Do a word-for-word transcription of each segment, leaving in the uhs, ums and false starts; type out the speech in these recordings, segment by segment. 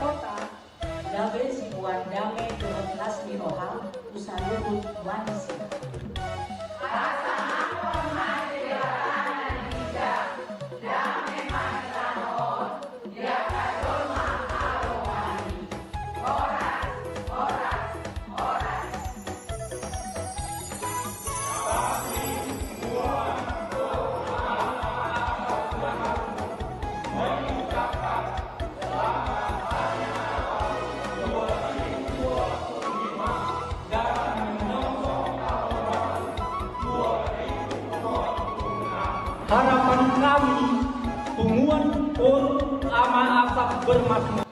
Kota, gabe siboan dame dohot las ni roha tu saluhut manisia. Harapan kami, punguan Pur Ama Asap Bermakmur.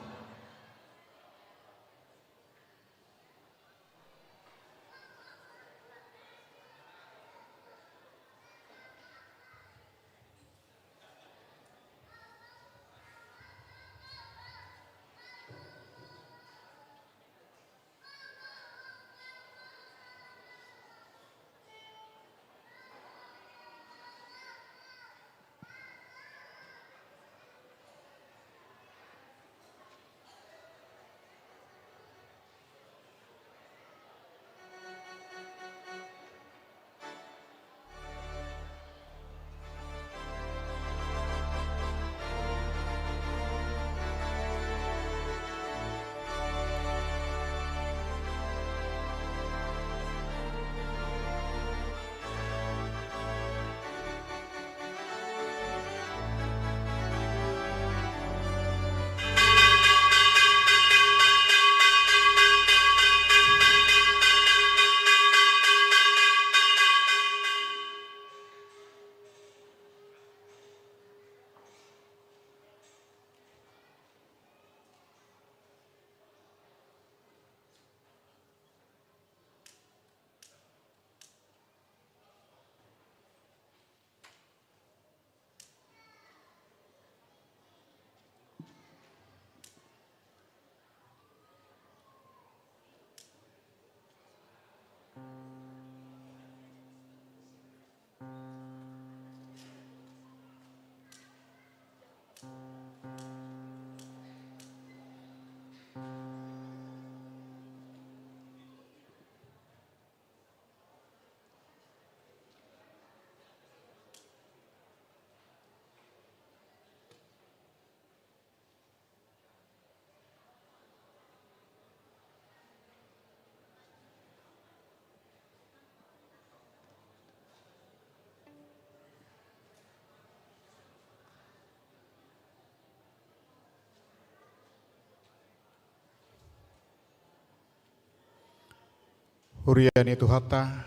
Huria ni Tuhanta,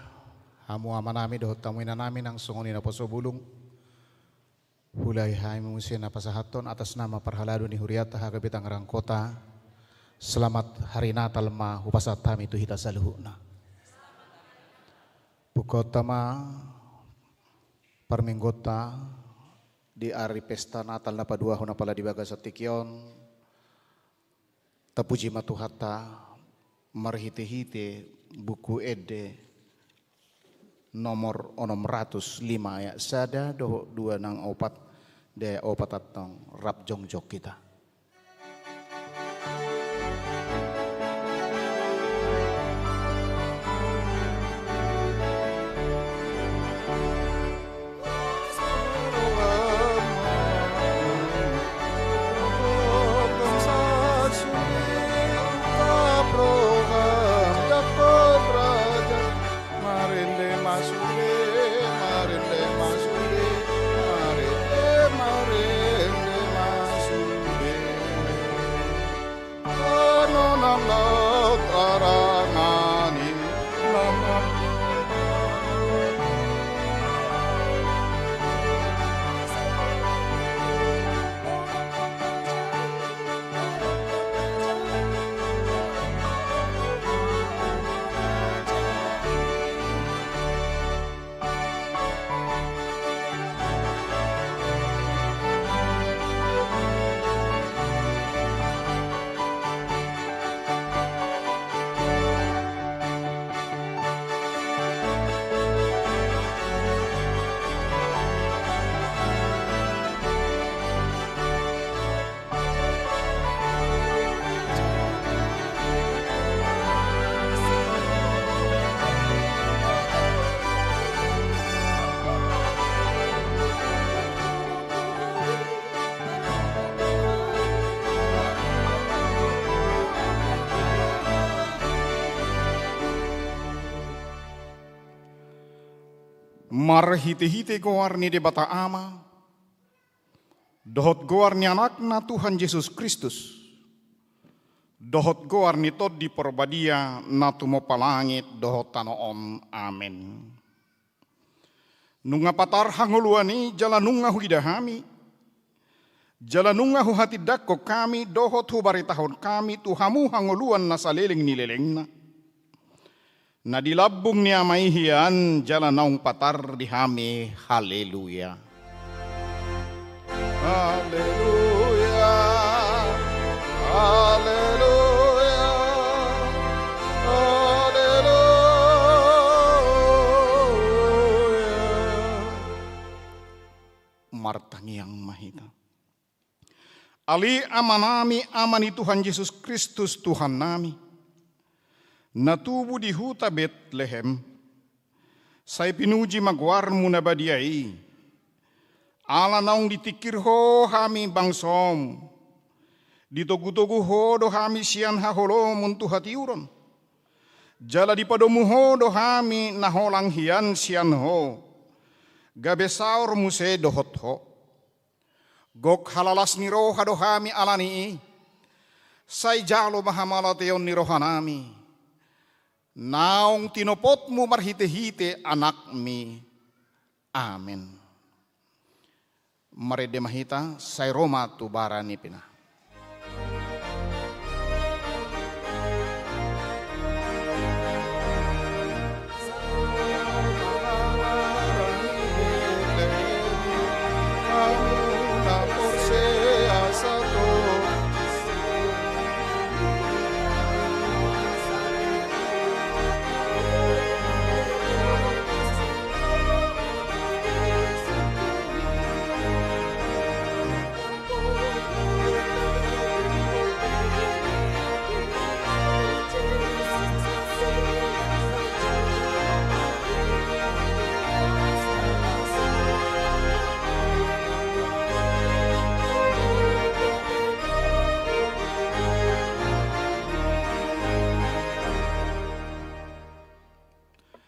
hamu amanami dohot hamu inanami nang songon i naposo bulung. Huulahon hami muse na pasahathon atas nama parhalado ni hurianta H K B Tangerang Kota, selamat Hari Natal ma hupasahat hami tu hita saluhutna. Bukaonta ma parmingguonta di ari pesta Natal na paduahon apala di bagasan tingki on, tapuji ma Tuhanta marhitehite Buku Ende nomor onom ratus lima ayat sada dohot dua nang opat, di ayat opat antong rap jongjong hita. Marhite-hite goar ni Debata Ama, dohot goar ni Anakna Tuhan Jesus Kristus, dohot goar ni Tondi Parbadia na tumompa langit dohot tano on. Amen. Nunga patar hangoluan i jala nunga huida hami, jala nunga huhatindangkon hami dohot hubaritahon hami tu hamu hangoluan na saleleng ni lelengna. Na di lambung ni Ama i hian jala naung patar di hami. Haleluya. Haleluya. Haleluya. Haleluya. Martangiang ma hita. Ale Amanami, Ama ni Tuhan Jesus Kristus Tuhannami, na tubu di huta Betlehem, sai pinuji ma goarmu na badia i. Ala naung ditingkir Ho hami bangsom, ditogu-togu Ho do hami sian haholomon tu hatiuron, jala dipadomu Ho do hami na holang hian sian Ho, gabe saor muse dohot Ho. Gok halalas ni roha do hami ala ni i, sai jalo ma hamalateon ni rohanami, naung tinopotmu marhite-hite Anakmi. Amen. Marende ma hita, sai ro ma tu bara ni pinahan.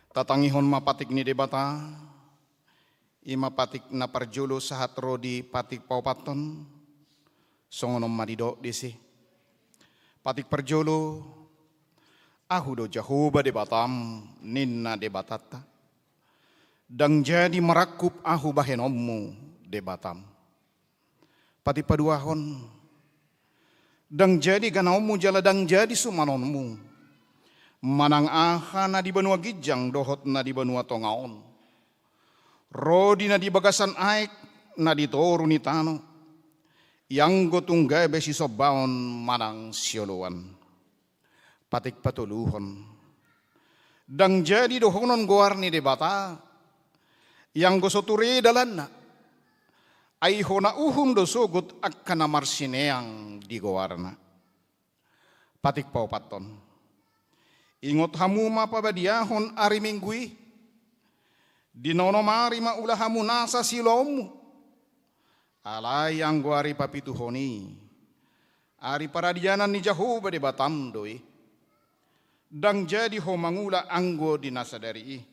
Tatangihon ma patik ni Debata. I ma patik na parjolo sahat ro di patik paopathon. Songon on ma didok disi. Patik parjolo, Ahu do Jahowa Debatam, ninna Debatanta. Ndang jadi marangkup Ahu bahenonmu, Debatam. Patik paduahon, ndang jadi ganaonmu jala ndang jadi sumanonmu, manang aha na di banua ginjang dohot na di banua tonga on, ro di na di bagasan aek, na di toru ni tano, ianggo tung gabe sisombaon manang sioloan. Patik patoluhon. Ndang jadi dohonon goar ni Debata, ianggo so ture dalanna, ai hona uhum do sogot angka na marsineang di goarna. Patik paopathon. Ingot hamu ma pabadiahon ari Minggu i, di na onom ari ma ula hamu nasa siulaonmu. Alai anggo ari papituhon i, ari paradianan ni Jahowa Debatam do i. Ndang jadi ho mangula anggo di na sadari i.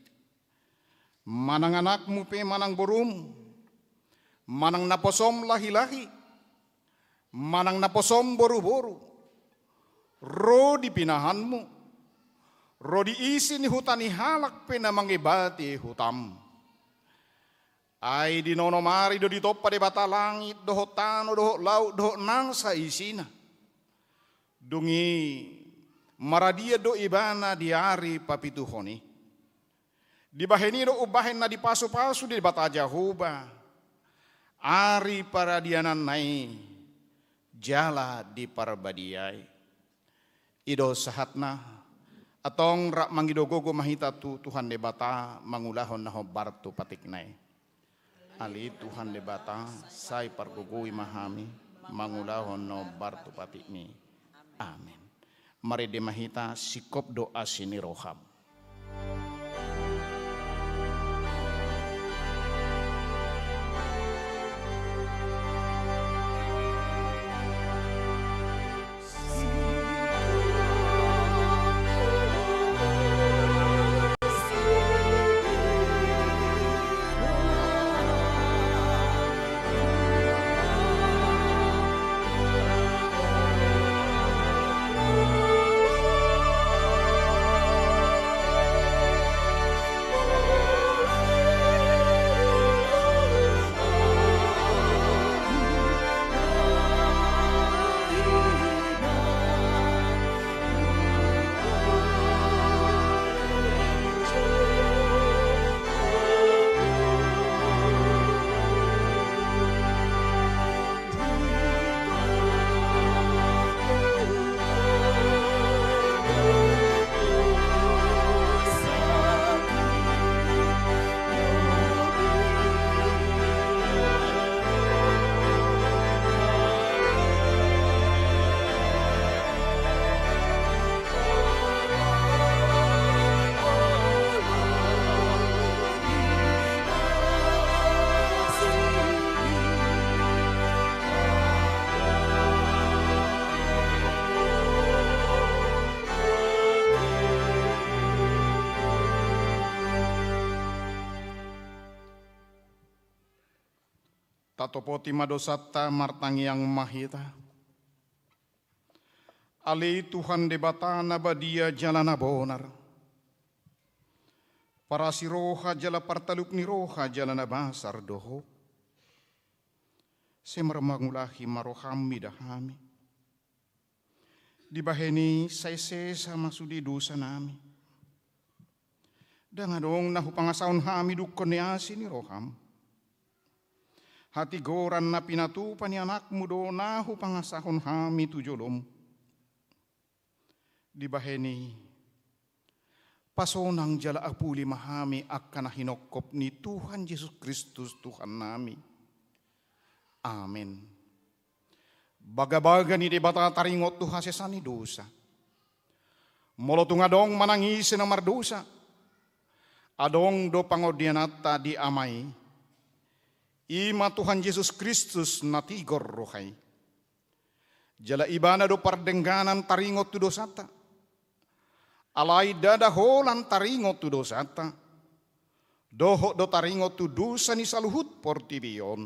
Manang anakmu pe manang borum, manang naposom lahilahi, manang naposom boruboru, ro di pinahanmu, ro di isi ni huta ni halak pe na mangebati hutam. Ai di na onom ari do ditompa Debata langit dohot tano dohot laut dohot nasa isina. Dung i maradian do Ibana di ari papituhon i. Dibahen i do umbahen na dipasupasu Debata Jahowa ari paradiananna i jala diparbadiai. I do sahatna. Antong rap mangido gogo ma hita tu Tuhan Debata mangulahon na hombar tu patikna i. Ale Tuhan Debata, sai pargogoi ma hami mangulahon na hombar tu patikmi. Amen. Marende ma hita, singkop do asi ni roham. Patopoti ma dosanta, martangiang ma hita. Ale Tuhan Debata na badia jala na bonar, parasi roha jala partalup ni roha jala na basar do Ho. Sai marmangulahi ma rohaM mida hami. Dibahen i sai sesa ma sude dosanami. Ndang adong na hupangasahon hami dungkon ni asi ni rohaM. Hatigoran na pinatupa ni AnakMu do na hupangasahon hami tu joloM. Dibahen i, pasonang jala apuli ma hami angka na hinongkop ni Tuhan Jesus Kristus Tuhannami. Amen. Bagabaga ni Debata taringot tu hasesaan ni dosa. Molo tung adong manang ise na mardosa, adong do pangondiananta di Ama i. I ma Tuhan Jesus Kristus na tigor roha i. Jala Ibana do pardengganan taringot tu dosanta. Alai ndada holan taringot tu dosanta, dohot do taringot tu dosa ni saluhut portibi on.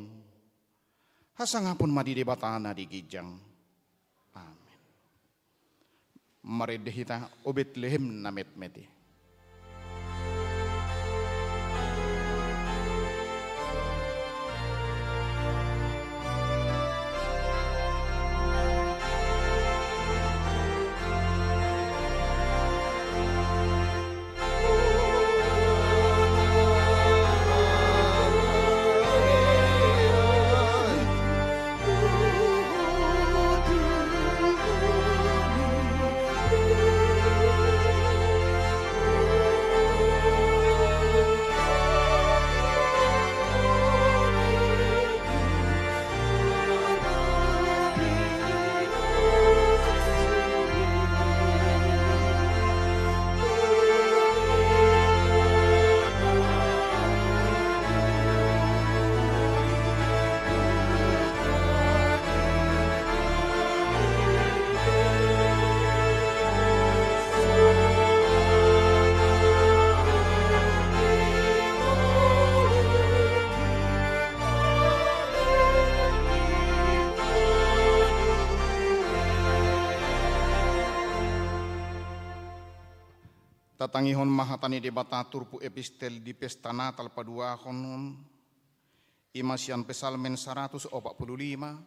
Hasangapon ma di Debata na di ginjang. Amen. Marende hita, o Betlehem na metmet i. Tatangihon ma hata ni Debata turpuk epistel di pesta Natal paduahon on, i ma sian Psalmen saratus opat pulu lima,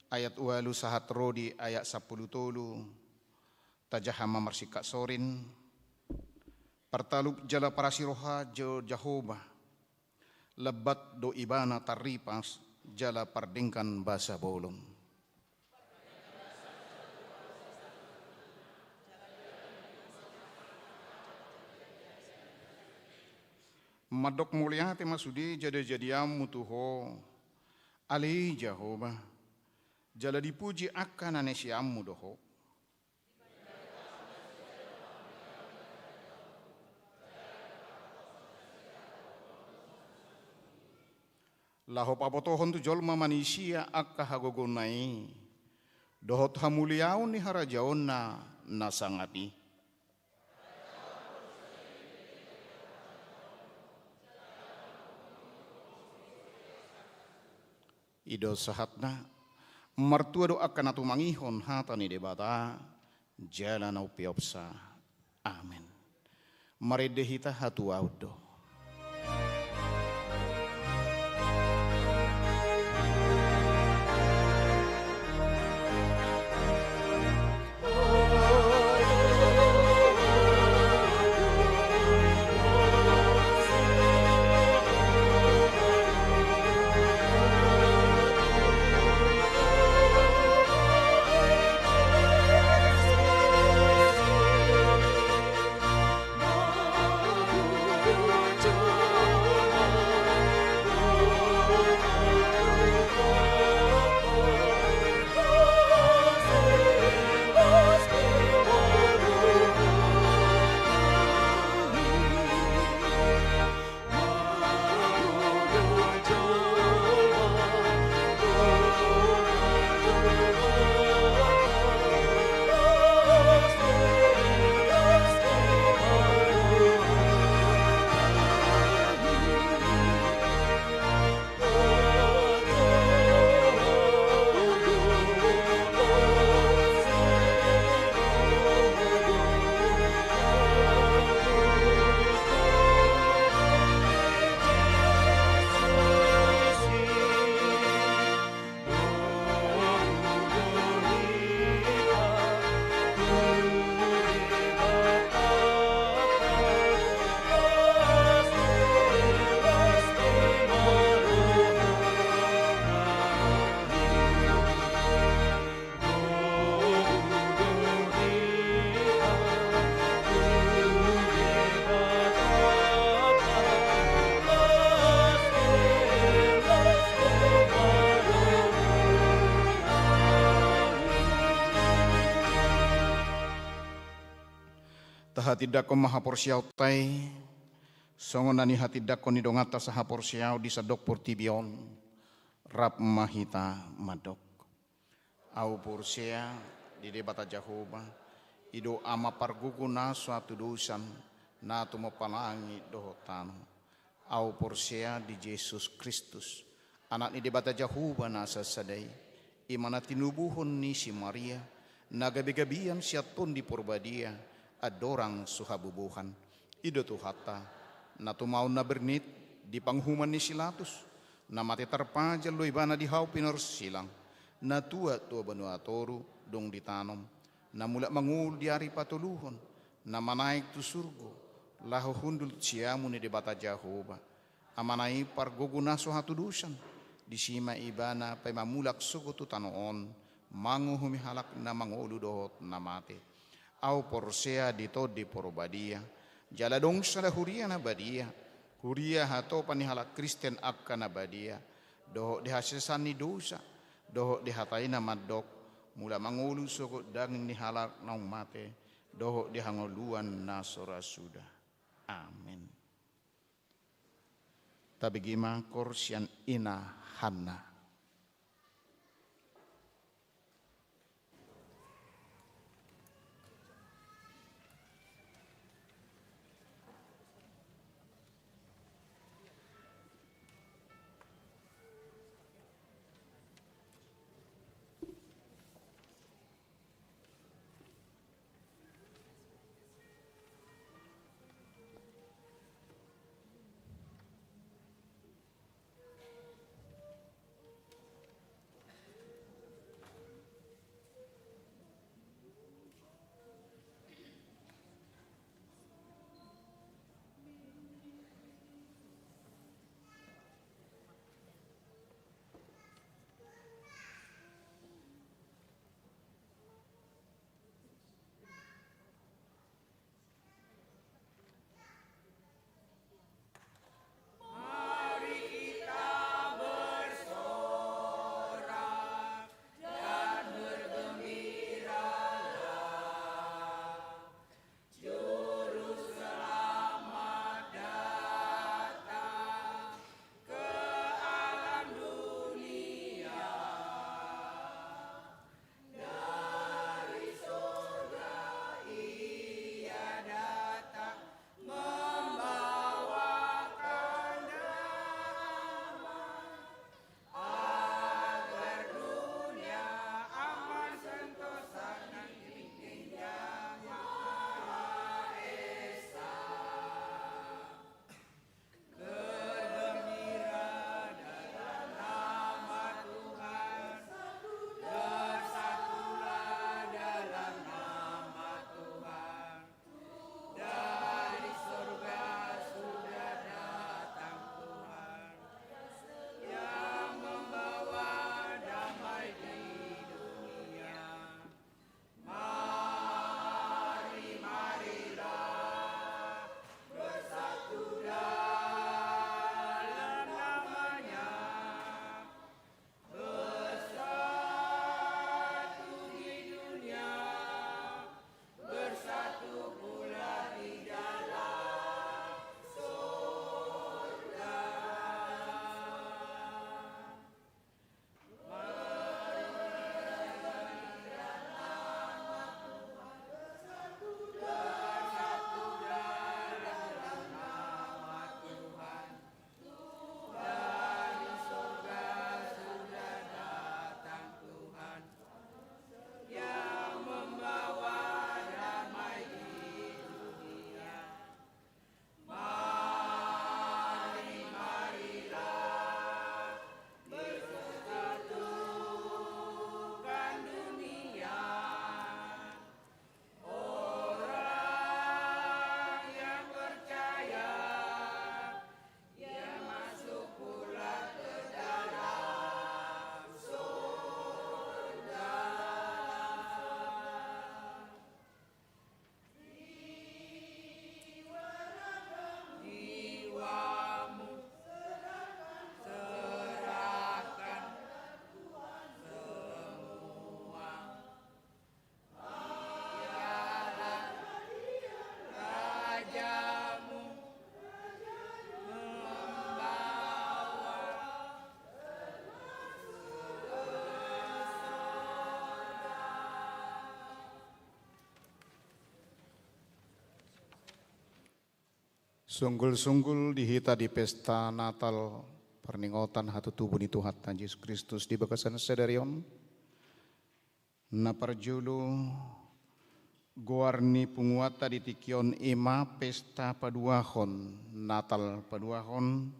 ayat ualu sahat ro di ayat sampulu tolu. Tajaha ma marsingkat sorin. Partalup jala parasi roha jo Jahowa, lambat do Ibana tarripas, jala pardenggan basa bolon. Mandok mauliate ma sude jadejadeianmu tu Ho, ale Jahowa, jala dipuji angka na nisianmu do Ho. Laho pabotohon tu jolma manisia angka hagogoonna i, dohot hamuliaon ni harajaonna na sangap i. I do sahatna, martua do angka na tumangihon hata ni Debata, jala na umpeopsa. Amen. Marende hita, hatuaon do. Tahatindangkon ma haporseaonta i, songon na nihatindangkon ni donganta sahaporseaon di sandok portibi on. Rap ma hita mandok. Ahu porsea di Debata Jahowa, i do Ama pargogo na so hatudosan, na tumompa langit dohot tano. Ahu porsea di Jesus Kristus, Anak ni Debata Jahowa na sasada i, i ma na tinubuhon ni si Maria, na gabegabean sian Tondi Porbadia, andorang so habubuhan. I do Tuhanta, na tumaon na bernit di panguhuman ni si Latus, na mate tarpajal do ibana di hau pinorsilang, na tuat tu banua toru dung ditanom, na mulak mangolu di ari patoluhon, na manaek tu surgo, laho hundul siamun ni Debata Jahowa, Amana i pargogo na so hatudosan, disi ma ibana paima mulak sogot tu tano on, manguhumi halak na mangolu dohot na mate. Ahu porsea di Tondi Porbadia, jala adong sada huria na badia, huria hatopan ni halak Kristen angka na badia, dohot di hasesaan ni dosa, dohot di hata i na mandok, mulak mangolu sogot daging ni halak naung mate, dohot di hangoluan na so ra suda. Amen. Tabege ma koor sian ina Hanna. Sunggul-sunggul di hita di pesta Natal, parningotan hatutubu ni Tuhanta Jesus Kristus di bagasan sadari on. Na parjolo, goar ni punguanta di tingki on i ma pesta paduahon, Natal paduahon,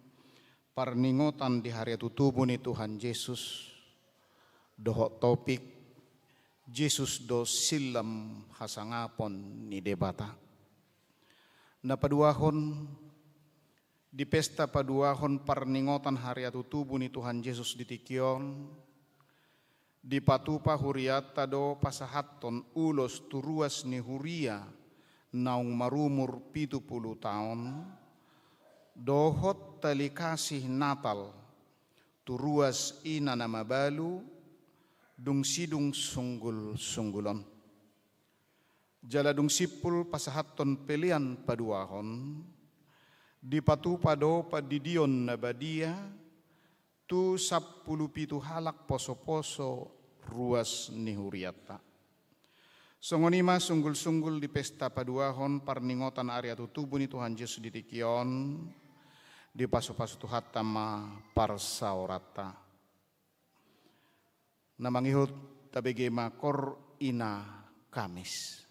parningotan di hari hatutubu ni Tuhan Jesus, dohot topik, Jesus do sillam hasangapon ni Debata. Na paduahon, di pesta paduahon parningotan hari hatutubu ni Tuhan Jesus di tingki on, dipatupa hurianta do pasahathon ulos tu ruas ni huria naung marumur pitu pulu taon, dohot tali kasih Natal tu ruas ina na mabalu, dung sidung sunggul-sunggul on. Jala dung simpul pasahathon pelean paduahon, dipatupa do pandidion na badia tu sampulu pitu halak poso-poso ruas ni hurianta. Songon i ma sunggul-sunggul di pesta paduahon parningotan ari hatutubu ni Tuhan Jesus di tingki on, dipasu-pasu Tuhanta ma parsaoranta. Na mangihut tabege ma kor ina Kamis.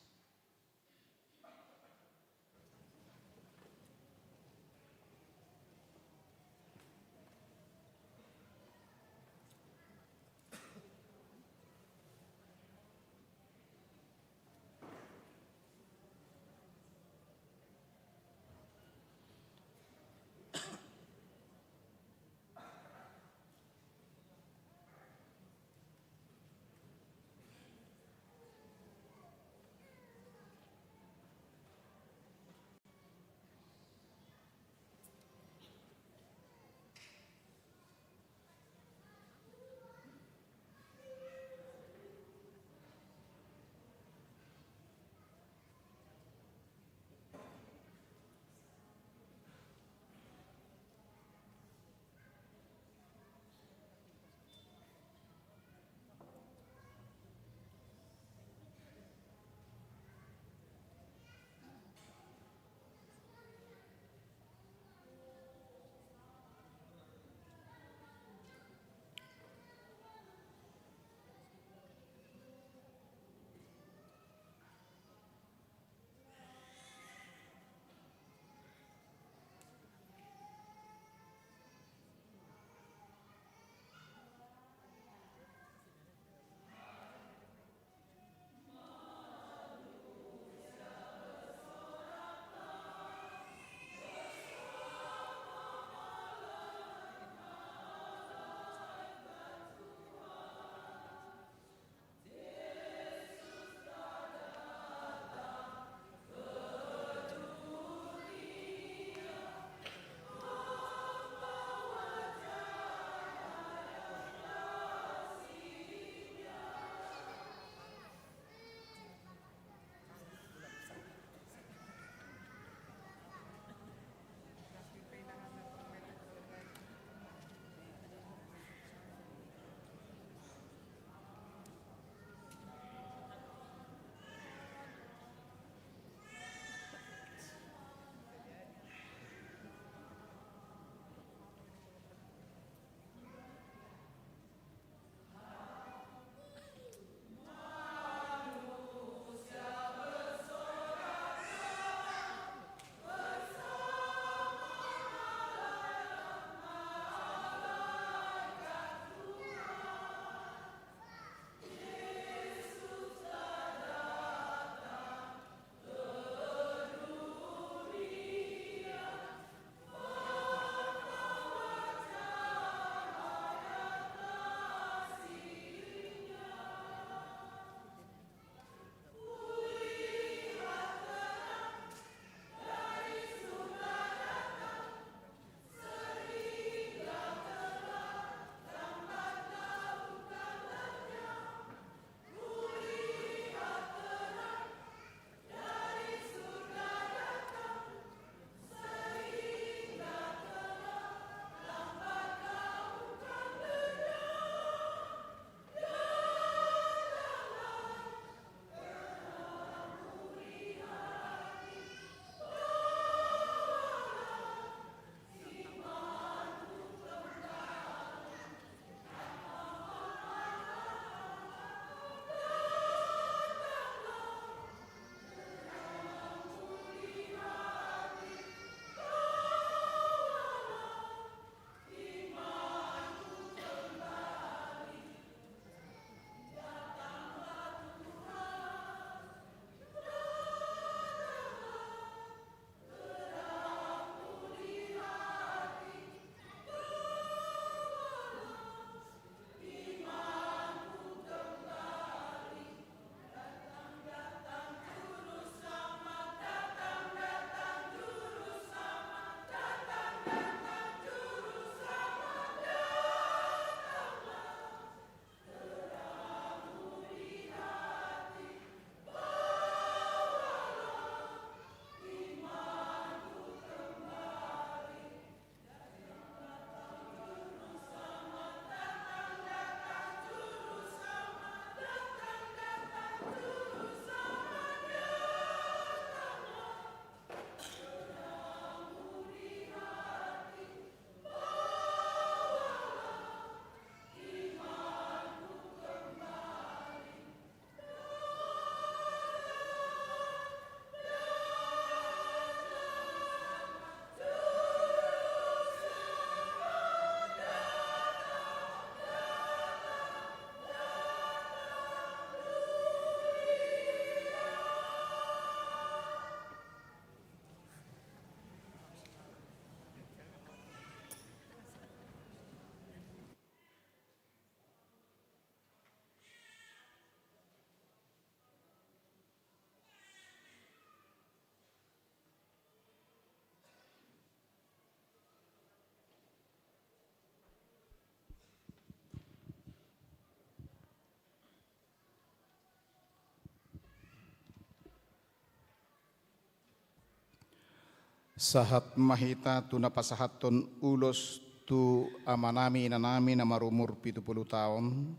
Sahat ma hita tu na pasahathon ulos tu amanami inanami na marumur pitu pulu taon.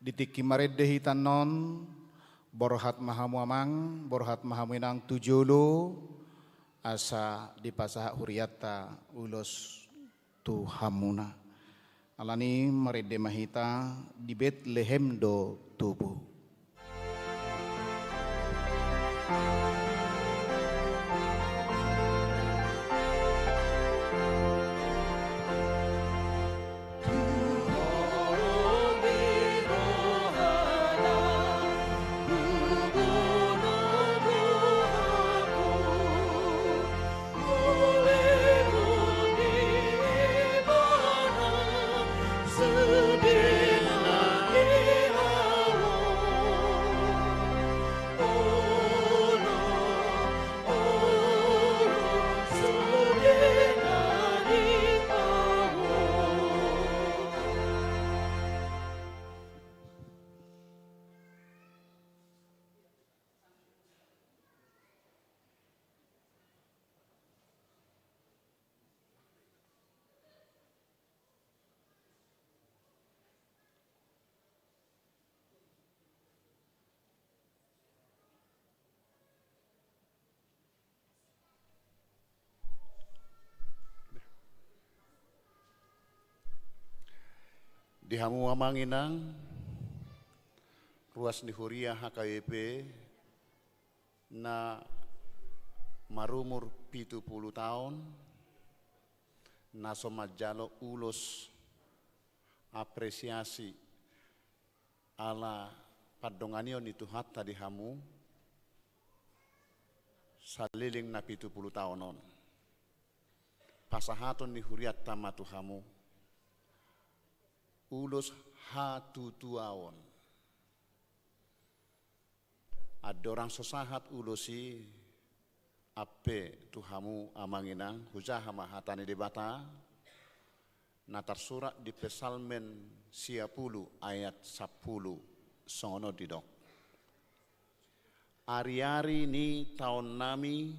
Di tingki marende hita annon, borhat ma hamu amang, borhat ma hamu inang tu jolo, asa dipasahat hurianta ulos tu hamuna. Alani marende ma hita, di Betlehem do tubu. Di hamu amang inang, ruas ni huria H K B P, na marumur pitu pulu taon, na so manjalo ulos apresiasi ala pandonganion ni Tuhanta di hamu, saleleng na pitu pulu taon on. Pasahaton ni hurianta ma tu hamu, ulos hatutuaon. Andorang so sahat ulos i, ampe tu hamu amang inang, hujaha ma hata ni Debata, na tarsurat di Psalmen sia pulu ayat sampulu, songon on didok. Ariari ni taonnami,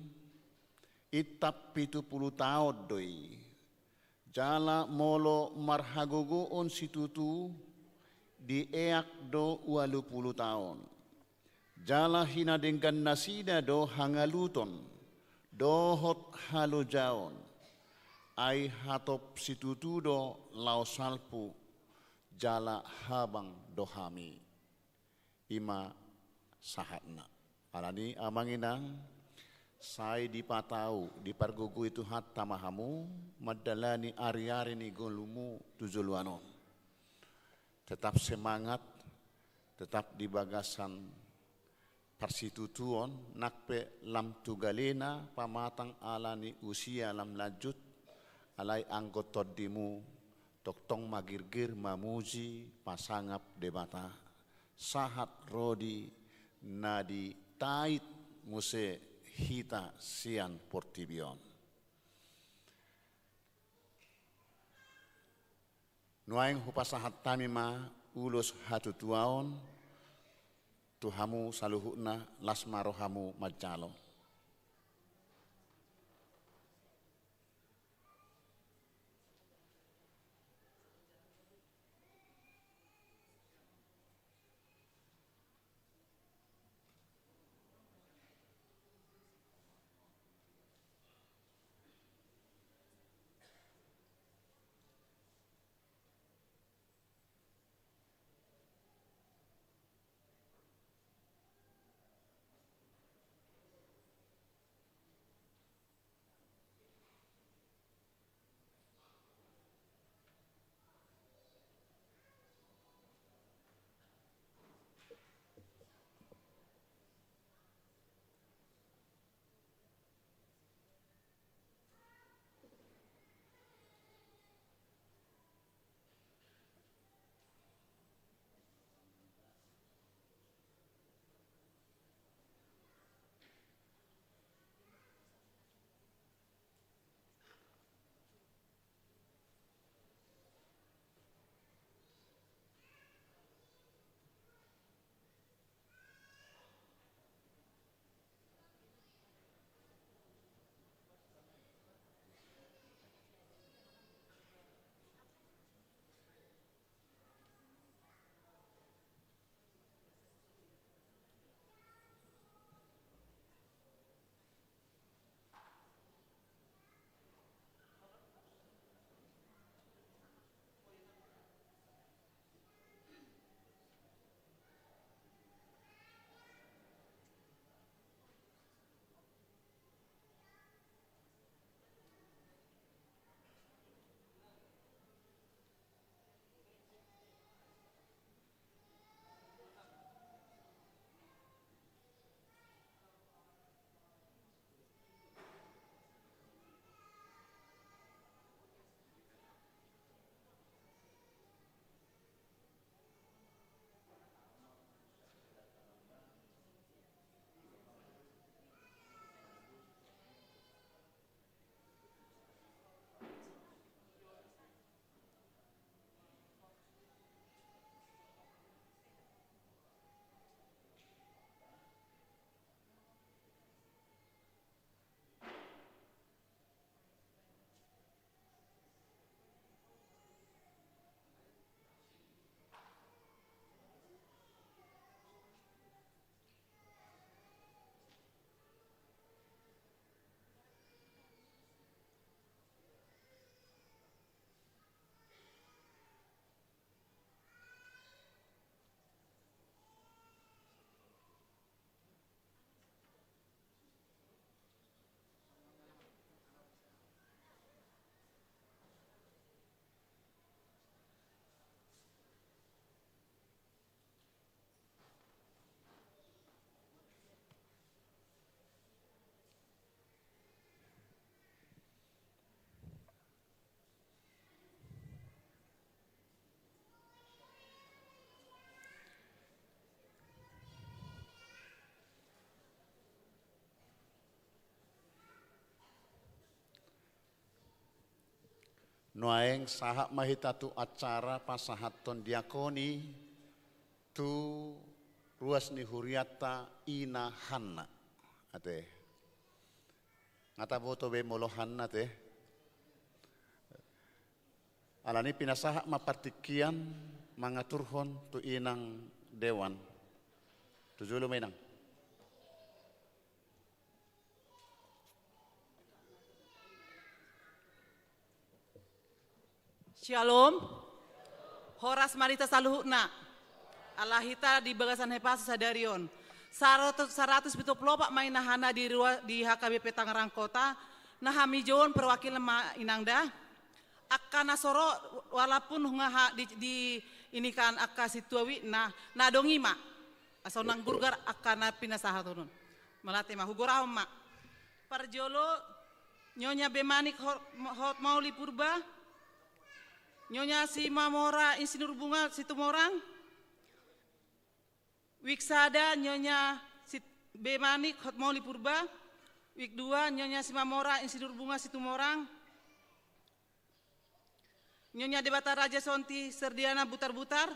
intap pitu pulu taon do i, jala molo marhagogoon situtu, dieak do ualu pulu taon. Jala hinadenggan nasida do hangaluton dohot halojaon, ai hatop situtu do laho salpu jala habang do hami. I ma sahatna. Alani amang inang, sai dipatau, dipargogoi Tuhanta ma hamu mandalani ariari ni ngolunmu tu joloan on. Tetap semangat, tetap di bagasan parsitutuon, nang pe lam tu galena pamatang ala ni usia lam lanjut, alai anggo tondimu tongtong ma girgir mamuji pasangap Debata, sahat ro di na ditait muse hita sian portibi on. Nuaeng hupasahat hami ma ulos hatutuaon tu hamu saluhutna, las ma rohamu manjalo. Nuaeng sahat ma hita tu acara pasahathon diakoni tu ruas ni hurianta Ina Hanna. Ate. Nga taboto be molo Hanna te. Alani pinasahat ma partingkian mangaturhon tu inang dewan. Tu jolo ma inang. Syalom. Horas ma di hita saluhutna. Ala hita di bagasan hepasa sadari on. Saratus, saratus pitu pulu opat ma Ina Hanna di rua, di H K B P Tangerang Kota. Na hami jo on perwakilan ma inang da. Angka na soro walaupun nga ha di, di ini kan angka sintua wijk na, na adong i ma. Asa unang gurgar angka na pinasahat on. Mauliate ma, hugorahon ma. Parjolo, Nyonya Bemanik Hot-, Hotmauli Purba, Nyonya Simamora Insinyur Bunga Situmorang, wijk sada, Nyonya Sit-, Bemanik Hotmauli Purba, wijk dua, Nyonya Simamora Insinyur Bunga Situmorang, Nyonya Debata Raja Sonti Serdiana Butarbutar,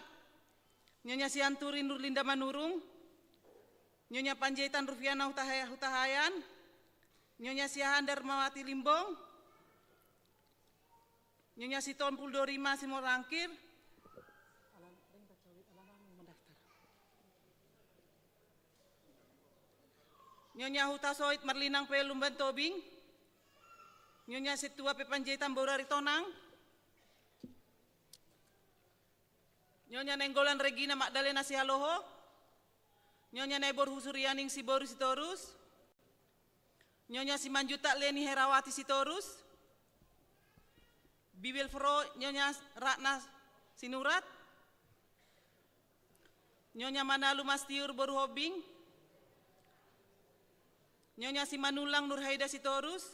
Nyonya Sianturi Nurlinda Manurung, Nyonya Panjaitan Rufiana Hutaha-, Hutahaean, Nyonya Siahaan Darmawati Limbong, Nyonya Sitompul Dorima Simorangkir, Nyonya Hutasoit Marlinang Pelumban Tobing, Nyonya Sintua Pepanjaitan boru Aritonang, Nyonya Nainggolan Regina Magdalena Sihaloho, Nyonya Naiborhu Surianingsih boru Sitorus, Nyonya Simanjuntak Leni Herawati Sitorus, Bibelvrouw Nyonya Ratna Sinurat, Nyonya Manalu Mastiur boru Hombing, Nyonya Simanullang Nurhaida Sitorus,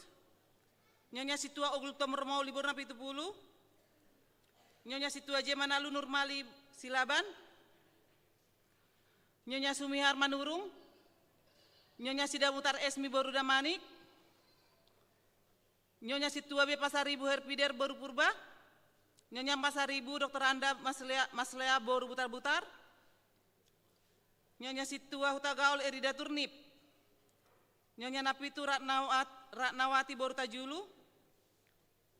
Nyonya Sintua Ogultom Romauli boru Napitupulu, Nyonya Sintua J. Manalu Nurmali Silaban, Nyonya Sumihar Manurung, Nyonya Sidabutar Esmi boru Damanik, Nyonya Sintua B. Pasaribu Herpider boru Purba, Nyonya Pasaribu Doktoranda Maslea, Maslea boru Butarbutar, Nyonya Sintua Hutagaol Erida Turnip, Nyonya Napitu Ratnawat-, Ratnawati boru Tajulu,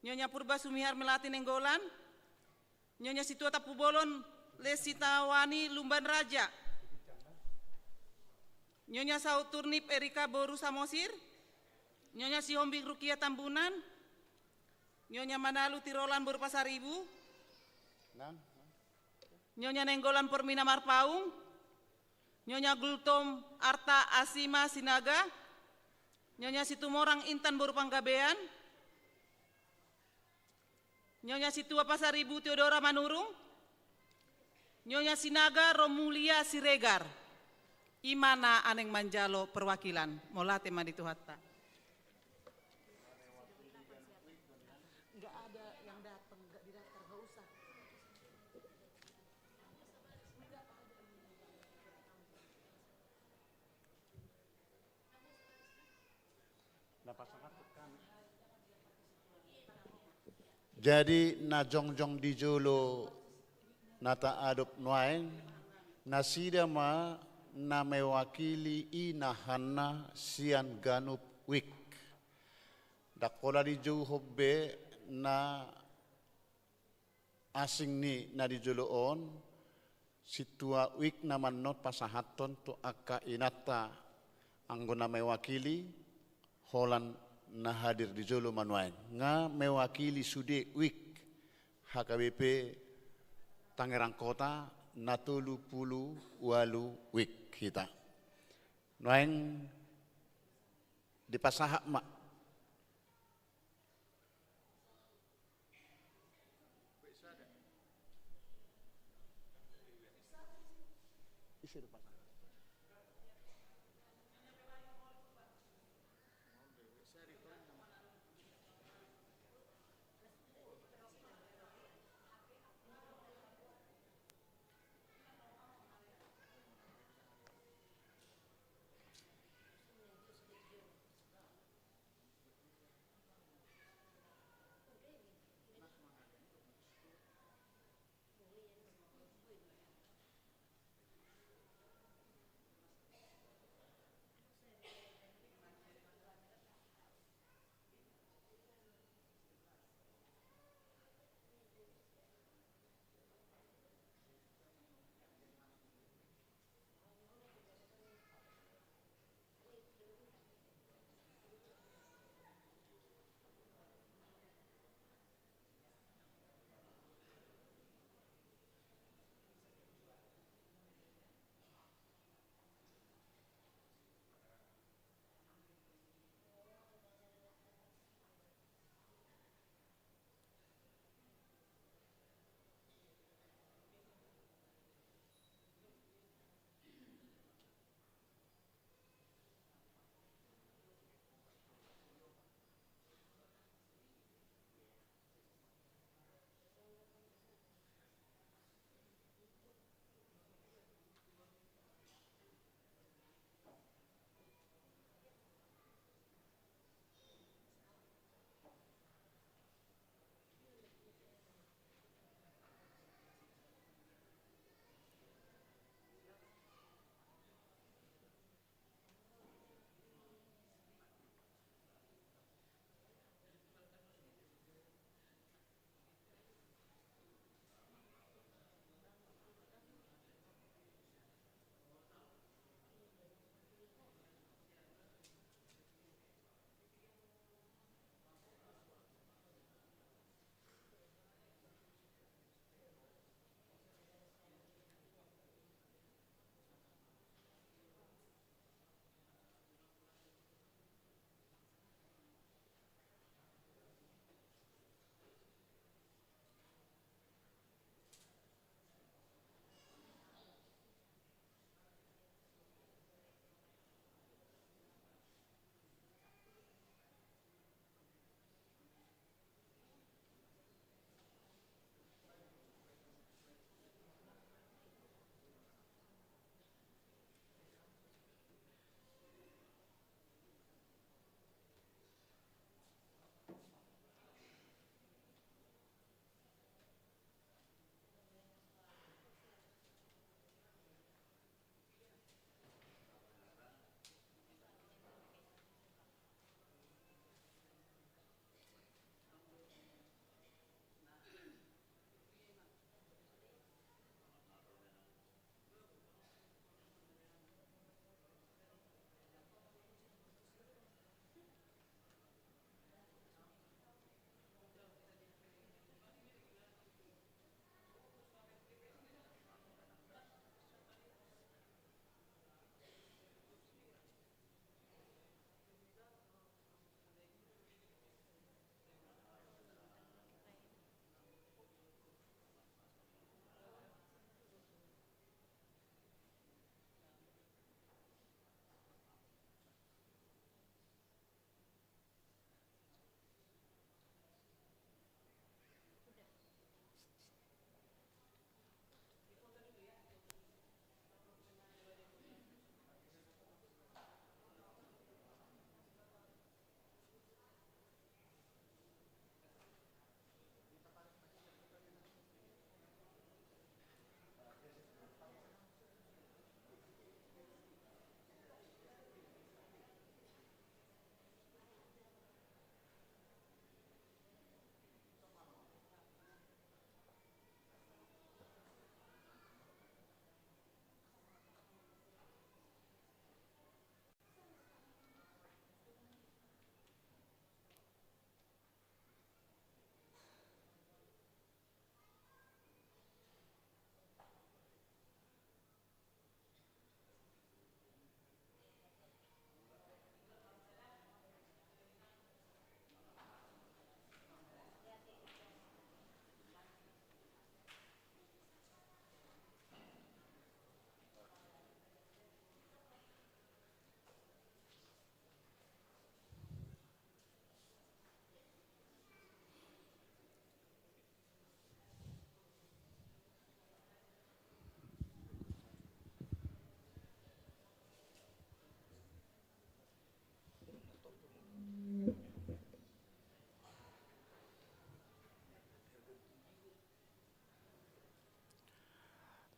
Nyonya Purba Sumihar Melati Nainggolan, Nyonya Sintua Tampubolon Lesi Tawani Lumban Raja, Nyonya Saut Turnip Erika boru Samosir, Nyonya Sihombing Rukia Tambunan, Nyonya Manalu Tirolan boru Pasaribu, Nyonya Nainggolan Permina Marpaung, Nyonya Gultom Arta Asima Sinaga, Nyonya Situmorang Intan boru Panggabean, Nyonya Sintua Pasaribu Teodora Manurung, Nyonya Sinaga Romulia Siregar. I ma na naeng manjalo perwakilan. Mauliate ma di Tuhanta. Nggak ada yang datang, nggak didaftar, nggak usah. Jadi na jongjong di jolo na taadop nuaeng, nasida ma na mewakili Ina Hanna sian ganup wijk. Ndang pola dijouhon be na asing ni na di jolo on, sintua wijk na mannon pasahathon tu angka inanta anggo na mewakili holan na hadir di jolo ma nuaeng. Nga mewakili sude wijk H K B P Tangerang Kota na tolu pulu ualu wijk hita. Nuaeng dipasahat ma.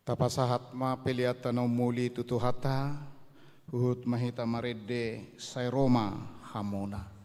Tapasahat ma pelean na umuli tu Tuhanta, huhut ma hita marende: Sai ro ma hamuna.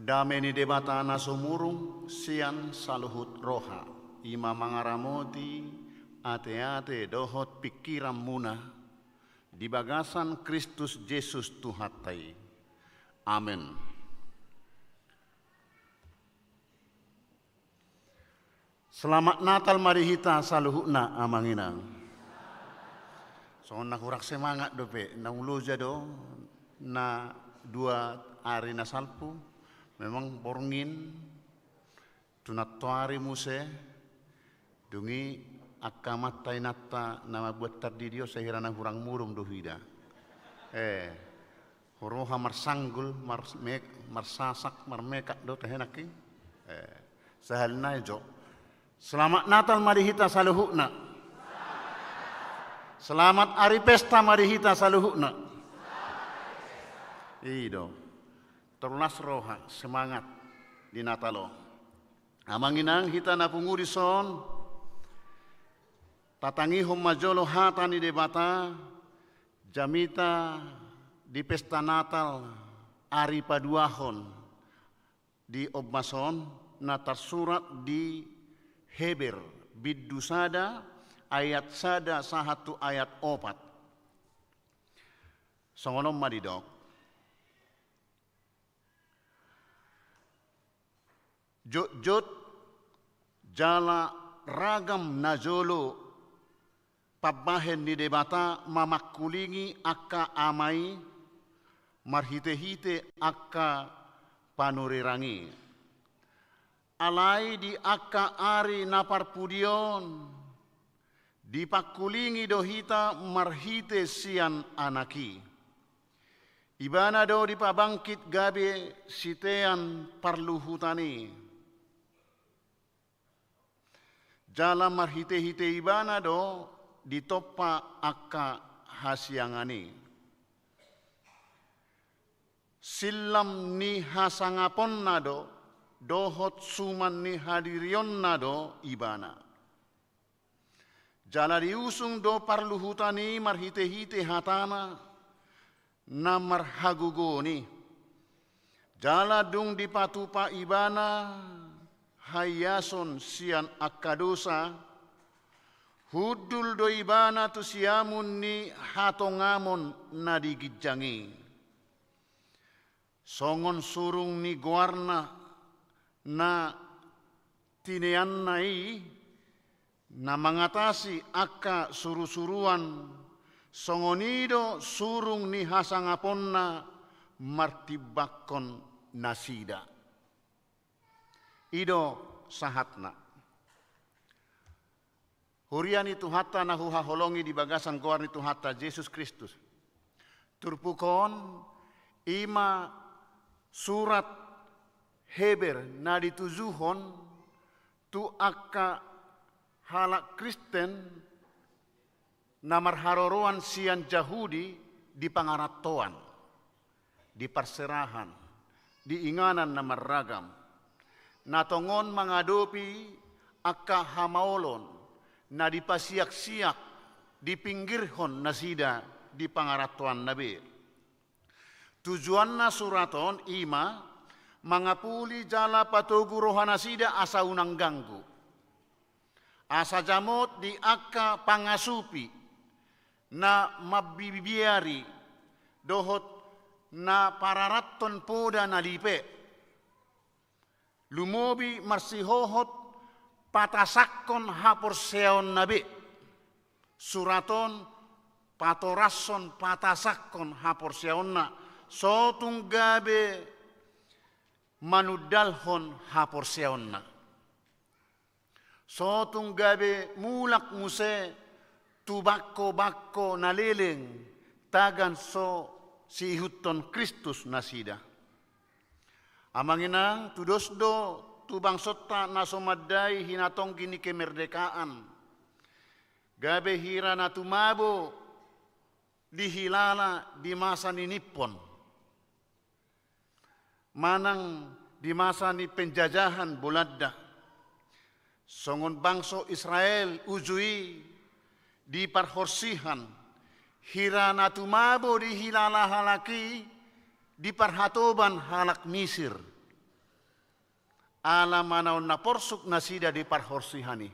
Dame ni Debata na sumurung sian saluhut roha, i ma mangaramoti ateate dohot pingkiranmuna di bagasan Kristus Jesus Tuhanta i. Amen. Selamat Natal ma di hita saluhutna, Amang Inang. Songon na hurang semangat dope, naung loja do na dua ari na salpu, memang borngin, tunantoari muse, dung i angka amanta inanta na mambuat tardidi on sai hira na hurang modom do huida. Eh, huroha marsanggul, mar-, me-, marsasak, marmekak do tahe nangkin. Eh, sahali nai jo. Selamat Natal ma di hita saluhutna. Selamat ari pesta ma di hita saluhutna. I do. Tarlumobi roha, semangat di Natal on. Amang inang, hita na pungu dison, tatangihon ma jolo hata ni Debata, jamita di pesta Natal, ari paduahon di ombas on, na tarsurat di Heber, bindu sada, ayat sada sahat tu ayat opat. Songon on ma didok. Jotjot jala ragam na jolo pambahen ni Debata mamangkulingi angka ama i marhitehite angka panurirang i. Alai di angka ari na parpudi on, dipangkulingi do hita marhite sian Anak i. Ibana do dipabangkit gabe sitean parluhutan i. Jala marhitehite Ibana do ditompa angka hasiangan i. Sillam ni hasangaponna do, dohot suman ni hadirionna do Ibana. Jala diusung do parluhutan i marhitehite hatana na marhagogoon i. Jala dung dipatupa Ibana haiason sian angka dosa, hundul do Ibana tu siamun ni hatongamon na di ginjang i. Songon surung ni goarna na tineanna i, na mangatasi angka surusuruan, songon i do surung ni hasangaponna martimbangkon nasida. I do sahatna. Huria ni Tuhanta na huhaholongi di bagasan goar ni Tuhanta Jesus Kristus. Turpuk on, i ma surat Heber na ditujuhon tu angka halak Kristen na marharoroan sian Jahudi di pangarantoan, di parserahan, di inganan na marragam. Na tongon mangadopi angka hamaolon, na dipasiaksiak, dipinggirhon nasida di pangarantoanna be. Tujuanna surat on i ma mangapuli jala patogu rohanasida asa unang ganggu. Asa jamot di angka pangasupi na mambibiari dohot na pararathon poda na lipe. Lumobi marsihohot patasakkon haporseaonna be. Surat on patorashon patasakkon haporseaonna, so tung gabe manundalhon haporseaonna. So tung gabe mulak muse tu bangkobangko na leleng tagan so siihuthon Kristus nasida. Amang inang, tudos do tu bangsonta na so mandai hinatonggi ni kemerdekaan, gabe hira na tumabo dihilala di masa ni nippon. Manang di masa ni penjajahan Bolanda. Songon bangso Israel uju i di parhorsihan, hira na tumabo dihilala halak i di parhatoban halak Misir. Ala manaon na porsuk nasida di parhorsihan i.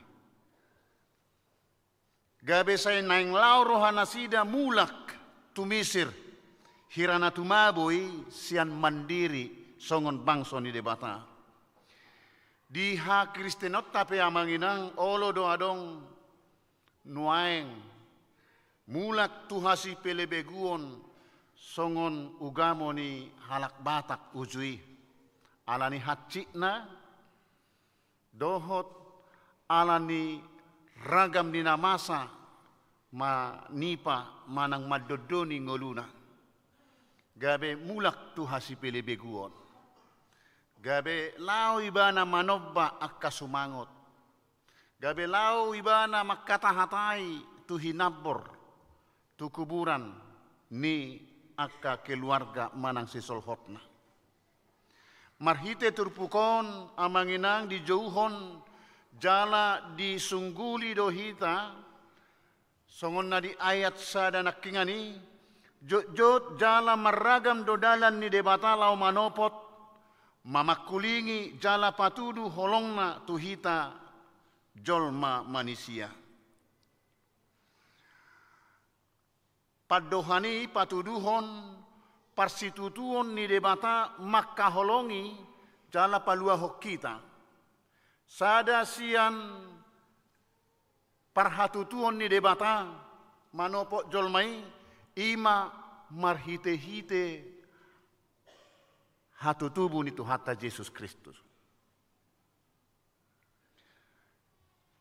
Gabe sai naeng laho rohanasida mulak tu Misir, hira na tumabo i sian mandiri songon bangso ni Debata. Di hakristenonta pe amang inang olo do adong nuaeng Mulak tu hasipelebeguon songon ugamo ni halak Batak uju i, ala ni hansitna dohot ala ni ragam ni na masa manipa manang mandondoni ngoluna. Gabe mulak tu hasipelebeguon. Gabe laho ibana manomba angka sumangot. Gabe laho ibana mangkatahatai tu hinambor, tu kuburan ni angka keluarga manang sisolhotna. Marhite turpuk on, amang inang, dijouhon jala disungguli do hita, songon na di ayat sada nangkiningan i, jotjot jala marragam do dalan ni Debata laho manopot, mamangkulingi jala patudu holongna tu hita jolma manisia. Pandohan i patuduhon parsitutuon ni Debata mangkaholongi jala paluahon hita. Sada sian parhatutuon ni Debata manopot jolma i, i ma marhitehite hatutubu ni Tuhanta Jesus Kristus.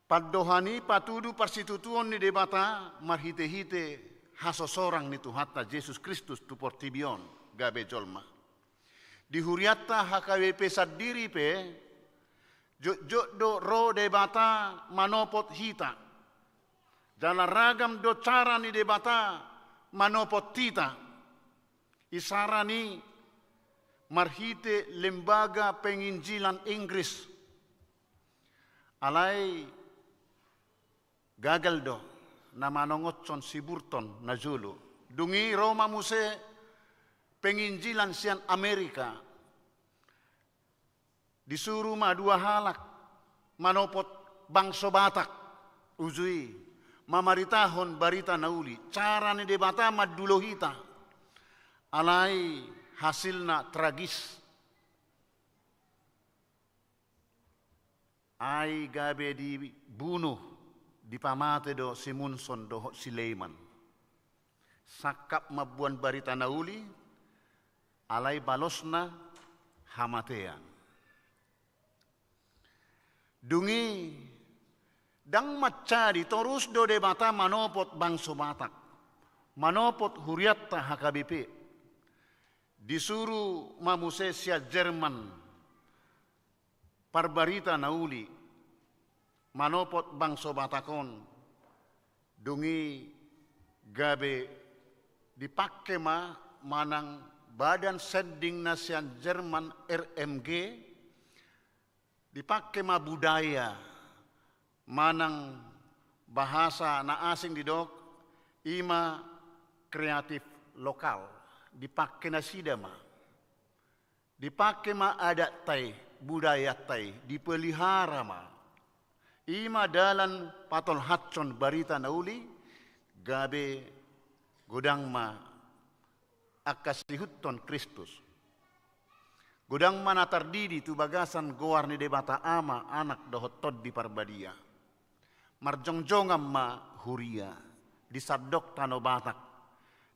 Pandohan i patudu parsitutuon ni Debata marhitehite hasosorang ni Tuhanta Jesus Kristus tu portibi on gabe jolma. Di hurianta H K B P sandiri pe, jotjot do ro Debata manopot hita. Jala ragam do cara ni Debata manopot hita. Isara ni marhite lembaga penginjilan Inggris. Alai gagal do na manongothon si Burton najolo. Dung i ro ma muse penginjilan sian Amerika. Disuru ma dua halak manopot bangso Batak uju i, mamaritahon barita na uli, cara ni Debata mandulo hita. Alai hasilna tragis. Ai gabe dibunu, dipamate do si Munson dohot si Lehman. Sangkap mamboan barita na uli, alai balosna hamatean. Dung i, ndang mansadi, torus do Debata manopot bangso Batak, manopot hurianta H K B P. Disuru ma muse sian Jerman parbarita na uli manopot bangso Batak on. Dung i gabe dipangke ma manang badan sending na sian Jerman, R M G, dipangke ma budaya manang bahasa na asing didok, i ma kreatif lokal, dipangke nasida ma. Dipangke ma adatta i, budayanta i, dipelihara ma. I ma dalan patolhashon barita na uli, gabe godang ma angka siihuthon Kristus. Godang ma na tardidi tu bagasan goar ni Debata Ama, Anak dohot Tondi Parbadia. Marjongjongan ma huria di sandok tano Batak.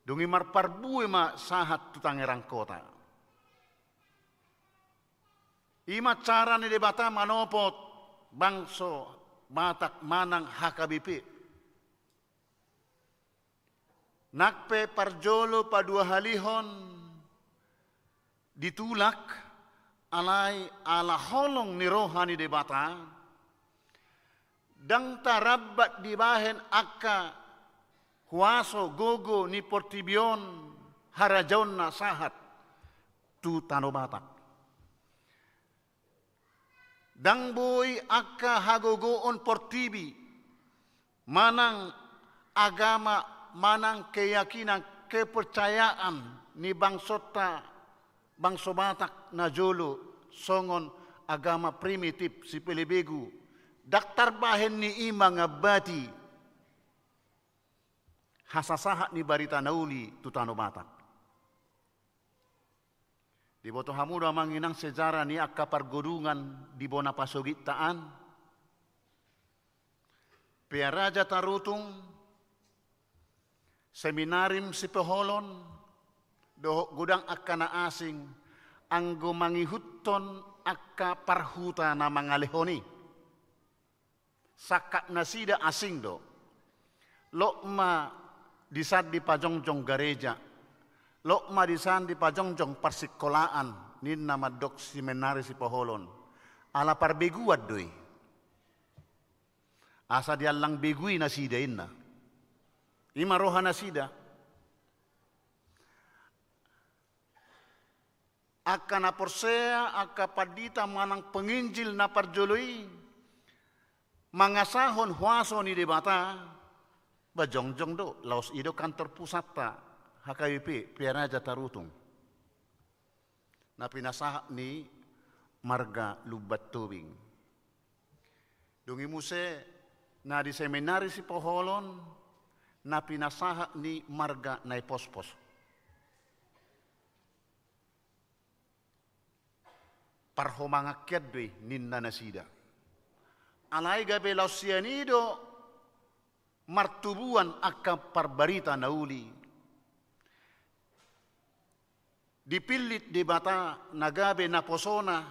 Dung i marparbue ma sahat tu Tangerang Kota. I ma cara ni Debata manopot bangso Batak manang H K B P. Nang pe parjolo paduahalihon ditulak, alai ala holong ni roha ni Debata, ndang tarambat dibahen angka huaso gogo ni portibi on harajaonna sahat tu tano Batak. Ndang boi angka hagogoon portibi, manang agama, manang keyakinan, kepercayaan ni bangsonta, bangso Batak na jolo, songon agama primitif, sipelebegu, ndang tarbahen ni i mangambati hasasahat ni barita na uli tu tano Batak. Diboto hamu do amang inang sejarah ni angka pargodungan di bona pasogitta an? Pea Raja Tarutung Seminarim Sipoholon dohot godang angka na asing anggo mangihuthon angka parhuta na mangalehon i. Sangkap nasida asing do. Lot ma di sandi pajongjong gareja, lot ma di sandi pajongjong parsikolaan, ninna mandok Seminari Sipoholon. Ala parbeguan do i. Asa diallang begu i nasida, inna. I ma roha nasida. Angka na porsea, angka pandita manang penginjil na parjolo i mangasahon huaso ni Debata, ba jongjong do, laos i do kantor pusatta H K B P Pearaja Tarutung. Na pinasahat ni marga Lumban Tobing. Dung i muse na di Seminari Sipoholon na pinasahat ni marga Naipospos. Parhomangan hian do i, ninna nasida. Alai gabe laos sian i do martubuan angka parbarita na uli. Dipillit Debata na gabe naposona,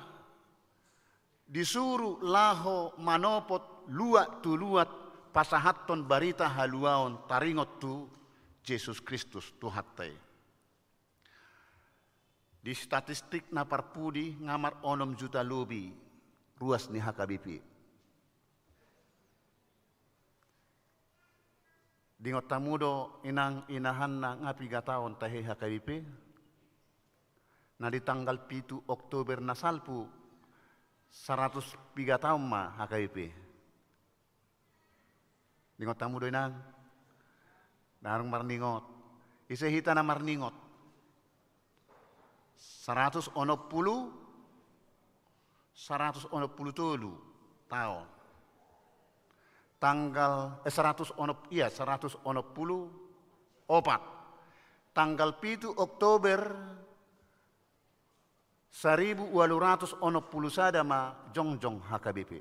disuru laho manopot luat tu luat pasahathon barita haluaon taringot tu Jesus Kristus Tuhanta i. Di statistik na parpudi nga mar onom juta lobi ruas ni H K B P. Diingot hamu do, inang, inahan, na nga piga taon tahe H K B P? Na di tanggal pitu Oktober na salpu, saratus piga taon ma H K B P. Diingot hamu do, inang? Ndang marningot. Ise hita na marningot? Saratus onom pulu, saratus onom pulu tolu taon. Tanggal, eh, saratus onom, iya, saratus onom pulu opat. Tanggal pitu Oktober saribu ualu ratus onom pulu sada ma jongjong H K B P.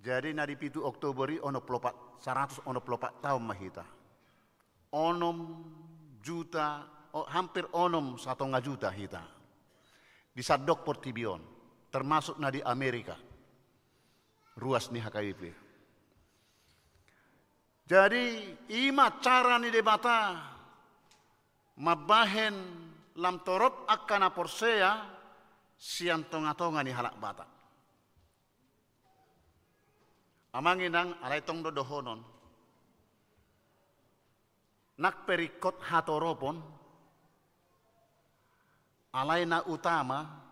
Jadi na di pitu Oktober i onom pulu opat, saratus onom pulu opat taon ma hita. Onom juta, o, hampir onom satonga juta hita. Di sandok portibi on, termasuk na di Amerika. Ruas ni H K B P. Jadi, i ma cara ni Debata mambahen lam torop angka na porsea sian tongatonga ni halak Batak. Amang inang, alai tong do dohonon. Nang pe ringkot hatoropon, alai na utama,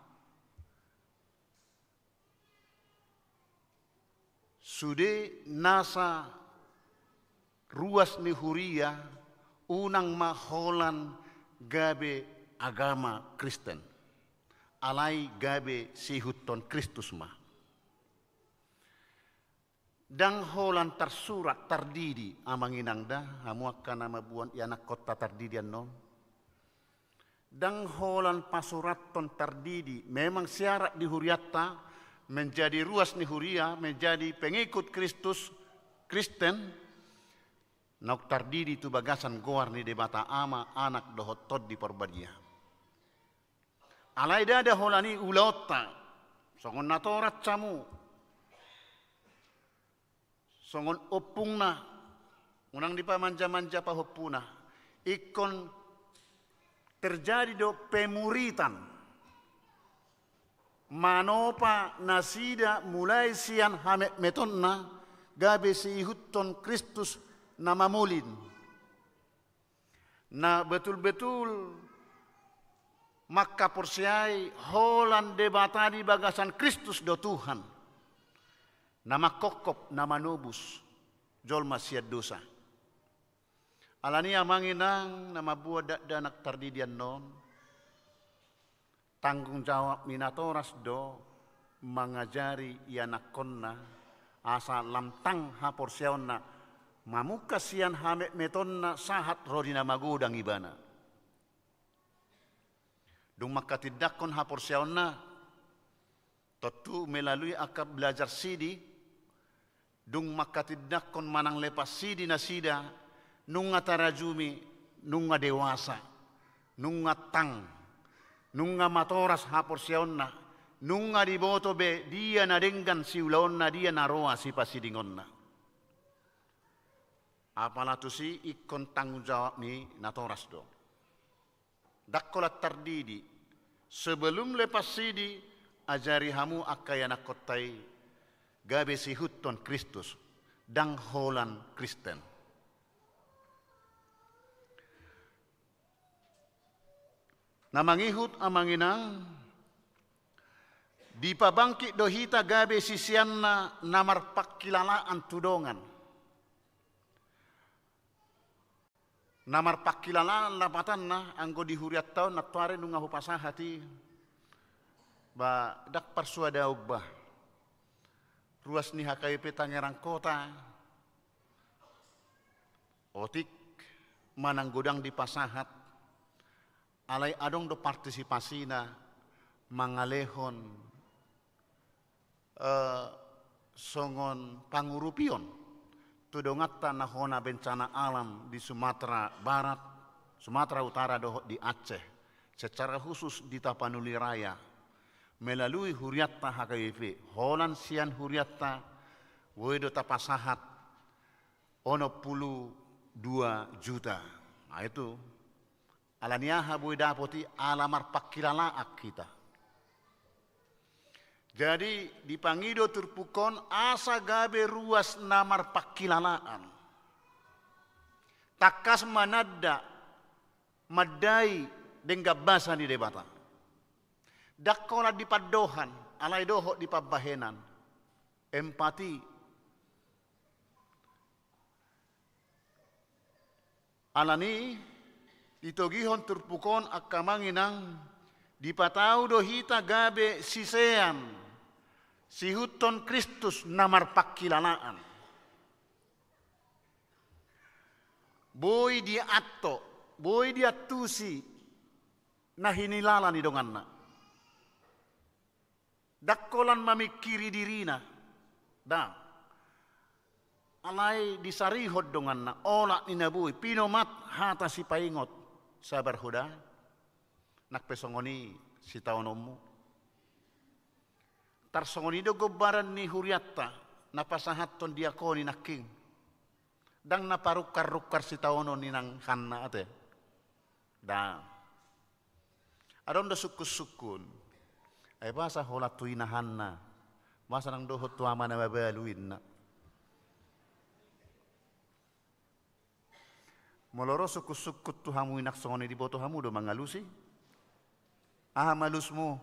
sude nasa ruas ni huria, unang ma holan gabe agama Kristen. Alai gabe siihuthon Kristus ma. Ndang holan tarsurat, tardidi, amang inang da, hamu angka na mamboan ianakkonta tardidi annon. Ndang holan pasurathon tardidi, memang syarat di hurianta menjadi ruas ni huria, menjadi pengikut Kristus, Kristen, naung tardidi tu bagasan goar ni Debata Ama, Anak dohot Tondi Parbadia. Alai ndada holan i ulaonta, songon natoras hamu, songon ompungna, unang dipamanjamanja pahompuna, ingkon terjadi do pemuritan, manopa nasida mulai sian hametmetonna gabe siihuthon Kristus na mamolin. Na betul-betul mangkaporseai holan Debata di bagasan Kristus do Tuhan, na mangkophop, na manobus jolma sian dosa. Alani i amang inang na mamboan dakdanak tardidi annon, tanggung jawab ni natoras do mangajari ianakkonna, asa lam tang haporseaonna, mamungka sian hametmetonna sahat ro di na magodang ibana. Dung mangkatindangkon haporseaonna, tontu melalui angka belajar sidi, dung mangkatindangkon manang lepas sidi nasida, Nunga tarajumi, nunga dewasa, nunga tang, nunga matoras haporseaonna, nunga diboto be dia na denggan siulaonna, dia na roa sipasidingonna. Apala tusi ingkon tanggung jawab ni natoras do. Ndang holan tardidi, sebelum lepas sidi, ajari hamu angka ianakkonta i gabe siihuthon Kristus, ndang holan Kristen. Na mangihut, amang inang, dipabangkit do hita gabe siseanna na marpangkilalaan tu dongan. Na marpangkilalaan lapatanna, anggo di hurianta on, nantoari nunga hupasahat i, ba ndang parsuadaon ba. Ruas ni H K B P Tangerang Kota, otik manang godang dipasahat, alai adong do partisipasina mangalehon eh, songon pangurupion tu donganta na hona bencana alam di Sumatera Barat, Sumatera Utara dohot di Aceh. Secara khusus di Tapanuli Raya, melalui hurianta H K B P, holan sian hurianta boi do tapasahat onom pulu dua juta. Nah, itu. Ala ni aha boi dapot i? Ala marpangkilalaan hita. Jadi, dipangido turpuk on asa gabe ruas na marpangkilalaan. Tangkas mananda, mandai denggan basa ni Debata. Ndang holan di pandohan, alai dohot di pambahenan. Empati. Ala ni i, ditogihon turpuk on, angka amang inang, dipatau do hita gabe sisean, siihuthon Kristus na marpangkilalaan. Boi dianto, boi diantusi na hinilala ni donganna. Ndang holan mamingkiri dirina. Ndang. Alai disarihon donganna, olat ni na boi, pinomat hata sipaingot, sabar ho da. Nang pe songon i sitaononmu. Tarsongon i do gombaran ni hurianta, na pasahathon diakon i nangkin. Ndang na parungkar-rungkar sitaonon inang Hanna ate. Ndang. Adong do sungkun-sungkun. Ai boasa holan tu ina Hanna? Boasa ndang dohot tu ama na mabalu inna? Molo ro sungkun-sungkun tu hamu inang songon i, diboto hamu do mangalusi? Aha malusmu?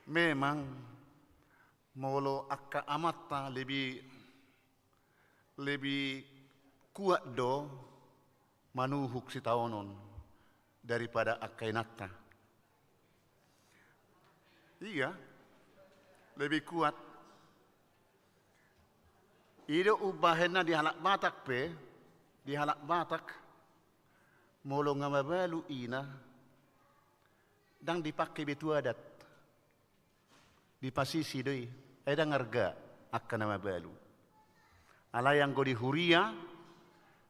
Memang, molo angka amanta lebih, lebih kuat do manuhuk sitaonon daripada angka inanta. Iya, lebih kuat. I do umbahen na di halak Batak pe, di halak Batak, molo nga mabalu ina, ndang dipangke be tu adat. Dipasisi do i, ai ndang arga angka na mabalu. Alai anggo di huria,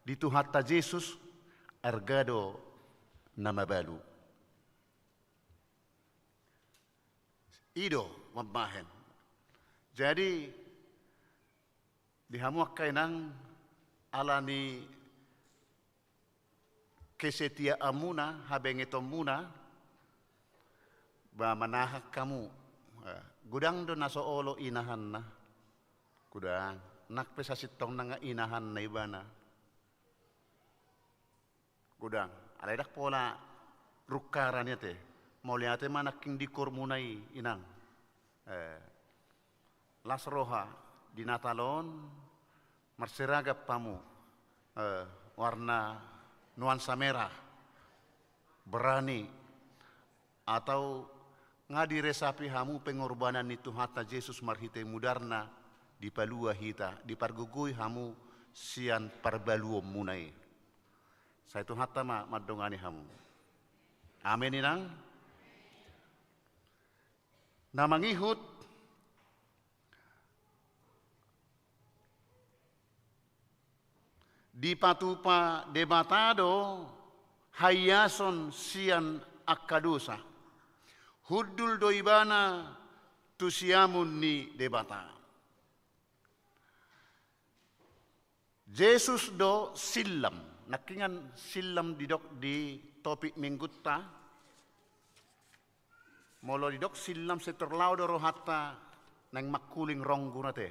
di Tuhanta Jesus, arga do na mabalu. I do mambahen. Jadi, di hamu angka inang, ala ni kesetiaanmuna, habengetonmuna, ba manahan hamu. Eh, godang do na so olo ina Hanna. Godang. Nang pe sasintongna nga ina Hanna ibana. Godang. Alai ndang pola rungkaran i ate. Mauliate ma nangkin di koormuna i, inang. Eh, las roha di Natal on, marseragam hamu, eh, warna nuansa merah, berani, atau nga diresapi hamu pengorbanan ni Tuhanta Jesus marhite mudarna, dipalua hita, dipargogoi hamu sian parbaluonmuna i. Sai Tuhanta ma mandongani hamu. Amen, inang. Na mangihut, Dipatupa Debata do haiason sian angka dosa. Hundul do ibana tu siamun ni Debata. Jesus do sillam. Nangkingan sillam didok di topik minggunta. Molo didok sillam, sai tor laho do rohanta naeng mangkuling ronggu na te.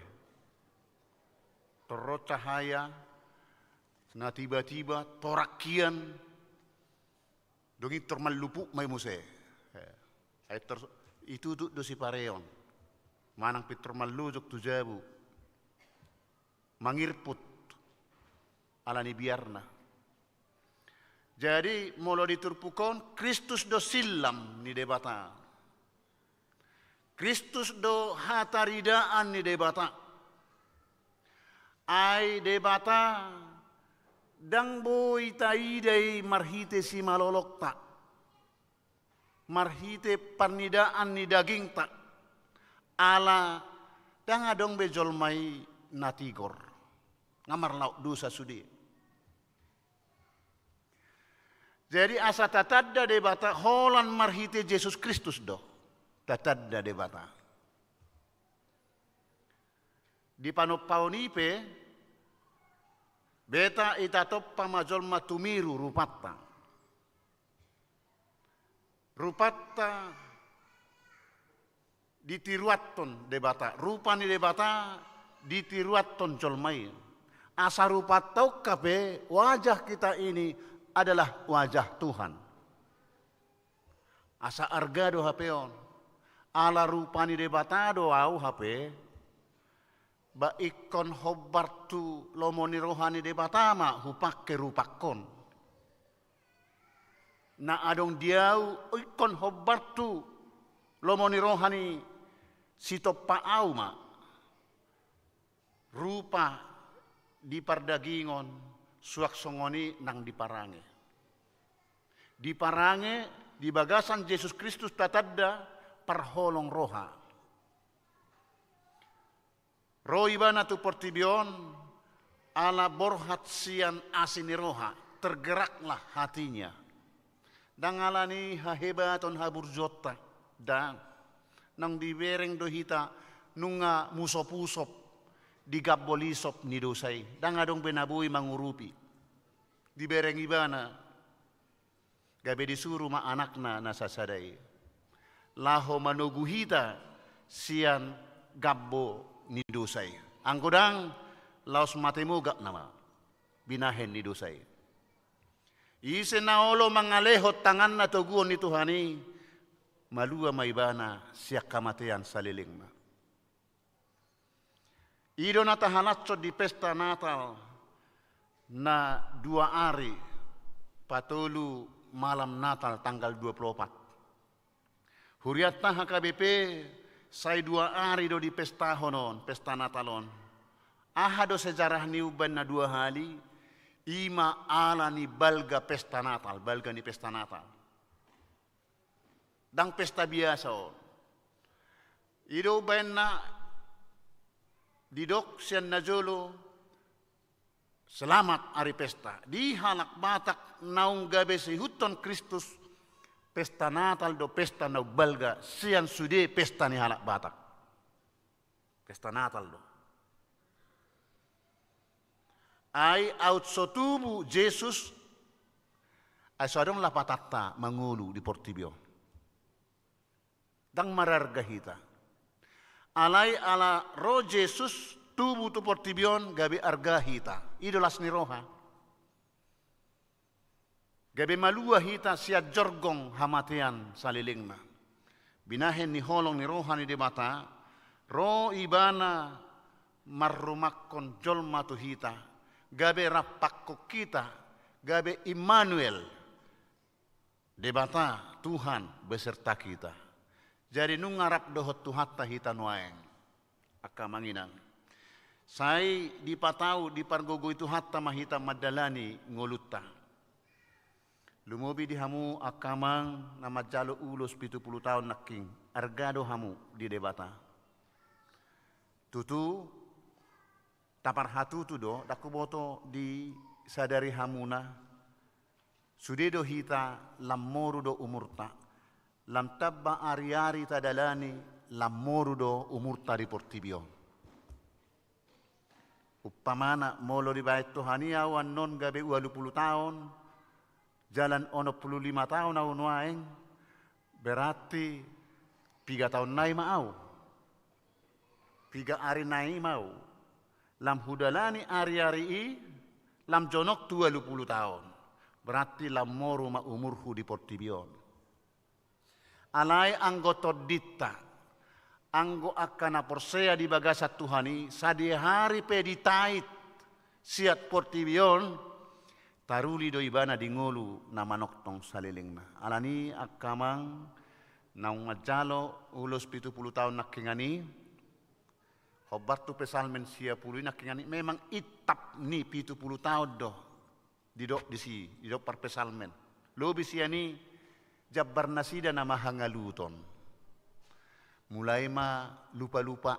Tor ro cahaya na tiba-tiba, tor anggiat, dung i tor mallupuk ma i muse. Ai tor itutup do sipareon. Manang pe tor mallojong tu jabu. Mangirput ala ni biarna. Jadi, molo di turpuk on, Kristus do sillam ni Debata. Kristus do hataridaan ni Debata. Ai Debata ndang boi taida i marhite simalolongta, marhite parnidaan ni dagingta. Ala ndang adong be jolma i na tigor. Nga marlaok dosa sude. Jadi, asa tatanda Debata holan marhite Jesus Kristus do tatanda Debata. Di panompaon i pe, beta ita tompa ma jolma tumiru rupanta. Rupanta ditiruanhon Debata, rupa ni Debata ditiruanhon jolma i. Asa rupanta on hape, wajah kita ini adalah wajah Tuhan. Asa arga do hape on. Ala rupa ni Debata do au hape. Ba ingkon hombar tu lomo ni roha ni Debata ma hupangke rupangkon. Na adong di au ingkon hombar tu lomo ni roha ni sitompa au ma. Rupa di pardagingon suang songon i nang di parange. Di parange, di bagasan Jesus Kristus tatanda parholong roha. Ro ibana tu portibi on, ala borhat sian asi ni roha, tergeraklah hatinya. Ndang ala ni hahebaton haburjuonta, ndang. Naung dibereng do hita nunga musop-usop di gambol isop ni dosa i. Ndang adong be na boi mangurupi. Dibereng ibana. Gabe disuru ma anakna na sasada i. Laho manogu hita sian gambol ni dosa i. Anggo ndang, laos mate mogak nama binahen ni dosa i. Ise na olo mangalehon tanganna toguon ni Tuhan i, malua ma ibana sian hamatean salelengna. I do na tahalashon di pesta Natal na dua ari, patolu malam Natal tanggal dua puluh opat. Hurianta H K B P, sai dua ari do dipestahon on, pesta Natal on. Aha do sejarah ni umbaen na dua hali? I ma ala ni balga pesta Natal, balga ni pesta Natal. Ndang pesta biasa on. I do umbaen na didok sian na jolo, selamat ari pesta. Di halak Batak naung gabe siihuthon Kristus, pesta Natal do pesta na umbalga sian sude pesta ni halak Batak. Pesta Natal do. Ai aut so tubu Jesus, ai so adong lapatanta mangolu di portibi on. Ndang mararga hita. Alai ala ro Jesus tubu tu portibi on gabe arga hita. I do las ni roha. Gabe malua hita sian jorgong hamatean salelengna. Binahen ni holong ni roha ni Debata, ro ibana marrumangkon jolma tu hita, gabe rampangkon hita, gabe Immanuel, Debata, Tuhan beserta kita. Jadi nunga rap dohot Tuhanta hita nuaeng. Angka amang inang. Sai dipatau, dipargogoi Tuhanta ma hita mandalani ngolunta. Lumobi di hamu angka amang na manjalo ulos pitu pulu taon nangkin, arga do hamu di Debata. Tutu, taparhatutu do, ndang huboto di Sadari hamuna, sude do hita lam moru do umurta, lam tamba ari-ari tadalani lam moru do umurta di portibi on. Umpamana, molo dibaen Tuhan i au annon gabe ualu pulu taon, jala onom pulu lima taon au nuaeng, berarti piga taon nai ma au. Piga ari nai ma au. Lam hudalani ari-ari i, lam jonok tu ualu pulu taon. Berarti lam moru ma umurhu di portibi on. Alai anggo tondinta, anggo angka na porsea di bagasan Tuhan i, sadihari pe ditait sian portibi on, taruli do ibana di ngolu na manongtong salelengna. Alani i angka amang naung manjalo ulos pitu pulu taon nangkiningan i, hombar tu Psalmen sia pulu i nangkiningan i, memang intap ni pitu pulu taon do didok disi, didok parpsalmen. Lobi sian i jambar nasida nama hangaluton. Mulai ma lupa-lupa,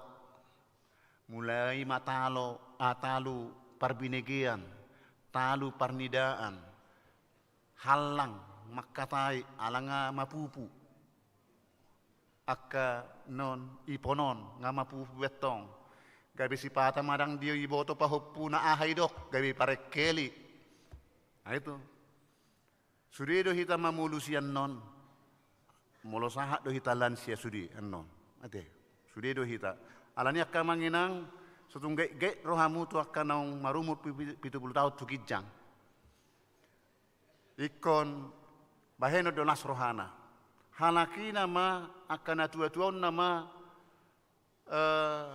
mulai ma talo, ah, talu parbinegean, talu parnidaan, hallang mangkatai ala nga mapupu. Angka non ipon on nga mapupu be antong. Gabe sipata ma ndang diboto pahompuna aha idok, gabe parengkeli. Nah, itu. Sude do hita mamolus i annon. Molo sahat do hita lansia sude annon. Ate, sude do hita. Alani angka amang inang, so tung gaek-gaek rohamu tu angka naung marumur pi-, pi-, pitu pulu taon tu ginjang. Ingkon bahenon do las rohana. Halak i nama angka na tua-tua on nama, eh,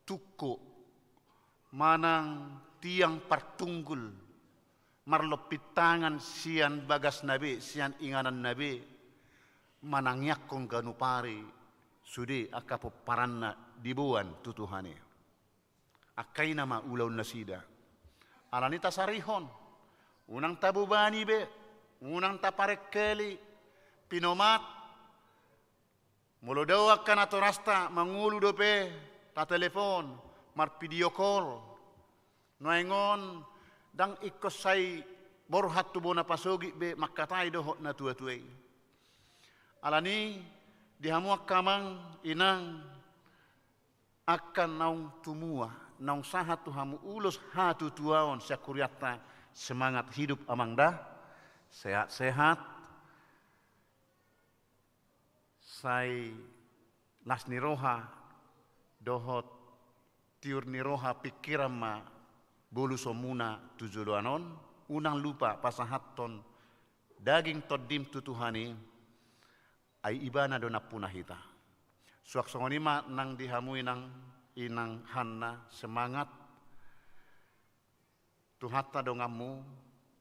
tungko manang tiang partunggul, marlompit tangan sian bagasna be, sian ingananna be, manangiangkon ganup ari sude angka pomparanna diboan tu Tuhan i. Angka i nama ulaon nasida. Alani tasarihon, unang tabobani be, unang taparengkeli, pinomat. Molo dao angka natorasta, mangolu dope, tatelepon, marvideo call. Nuaeng on ndang ingkon sai borhat tu bona pasogit be mangkatai dohot na tua-tua i. Alani i, di hamu angka amang inang, angka naung tumua, naung sahat tu hamu ulos hatutuaon sian hurianta, semangat hidup amang da, sehat-sehat, sai las ni roha dohot tiur ni roha pingkiran ma bolusonmuna tu joloan on, unang lupa pasahathon daging tondim tu Tuhan i, ai ibana do nampuna hita. Suang songon i ma nang di hamu inang, inang Hanna, semangat. Tuhanta donganmu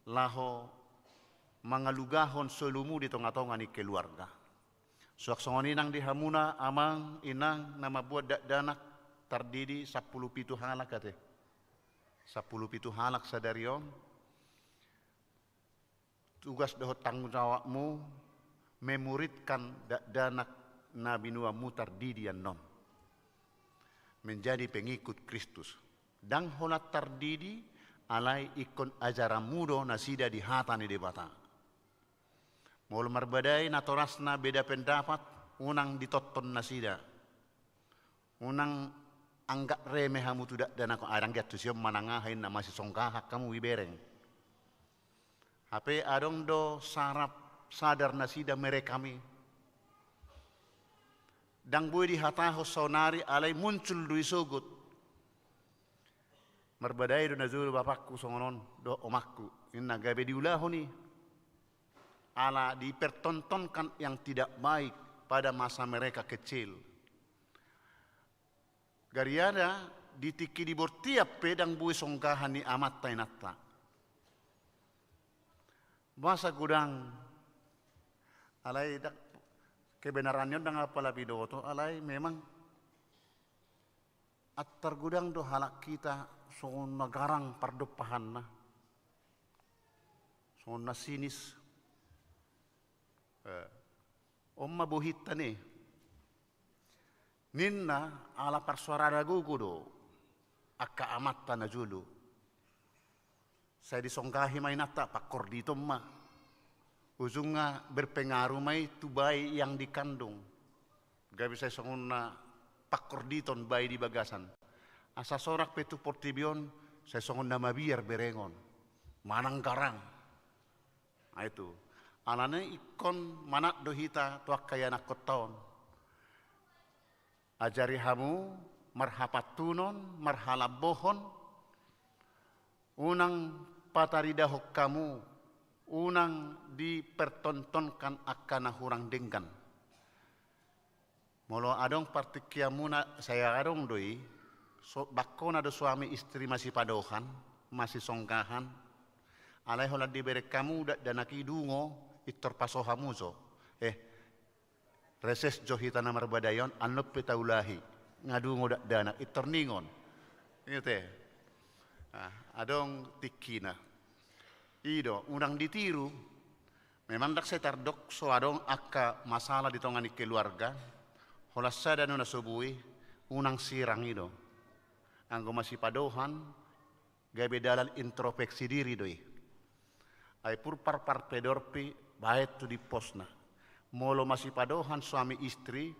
laho mangalugahon solumu di tonga-tonga ni keluarga. Suang songon i nang di hamuna amang inang na mambuat dakdanak tardidi sampulu pitu halak ate. Sampulu pitu halak sadari on. Tugas dohot tanggung jawabmu memuridkan dakdanak na binoanmu tardidi annon. Menjadi pengikut Kristus. Ndang holan tardidi, alai ingkon ajaranmu do nasida di hata ni Debata. Molo marbadai natorasna beda pendapat, unang ditonton nasida. Unang anggap remeh hamu tu dakdanak on, ai ndang diantusi on manang aha inna, masisonggahan hamu ibereng. Hape adong do saraf sadar nasida merekam i. Ndang boi dihatahon saonari alai muncul do i sogot. Marbadai do najolo bapakku songon on dohot omakku, inna, gabe diulahon i. Ala dipertontonkan yang tidak baik pada masa mereka kecil. Gariada di tingki di bortian pe ndang boi songgahan ni amanta inanta. Masa godang, alai ndang, kebenaranna on ndang apala binoto, alai memang antar godang do halak hita songon na garang pardompahanna. Songon na sinis. Eh, on ma bohinta ni. Ninna ala parsoara na gogo do angka amanta najolo. Sai disonggahi ma inanta, pangkorditon ma. Ujungna berpengaruh ma i tu bayi yang dikandung. Gabe sai songon na pangkorditon bayi di bagasan. Asa sorak pe tu portibi on, sai songon na mabiar berengon. Manang garang. Nah, itu. Alani i ingkon manat do hita tu angka ianakkonta on. Ajari hamu marhapantunon, marhalambohon, unang pataridahon hamu, unang dipertontonkan angka na hurang denggan. Molo adong partingkianmuna, sai adong do i, so, bangkona do suami istri masipadohan, masisonggahan, alai holan dibereng hamu dakdanak i dungo, pintor paso hamu jo. Eh, reses jo hita na marbadai on, annon pe taulahi. Nga dungo dakdanak, pintor ningon. Ingot e. Ah, adong tingkina. I do, unang ditiru. Memang ndang sai tardok so adong angka masalah di tonga ni keluarga. Holan sada do na so boi, unang sirang i do. Anggo masipadohan, gabe dalan introspeksi diri do i. Ai pur parpar pe dorpi, baen tu dimposna. Molo masipadohan suami istri,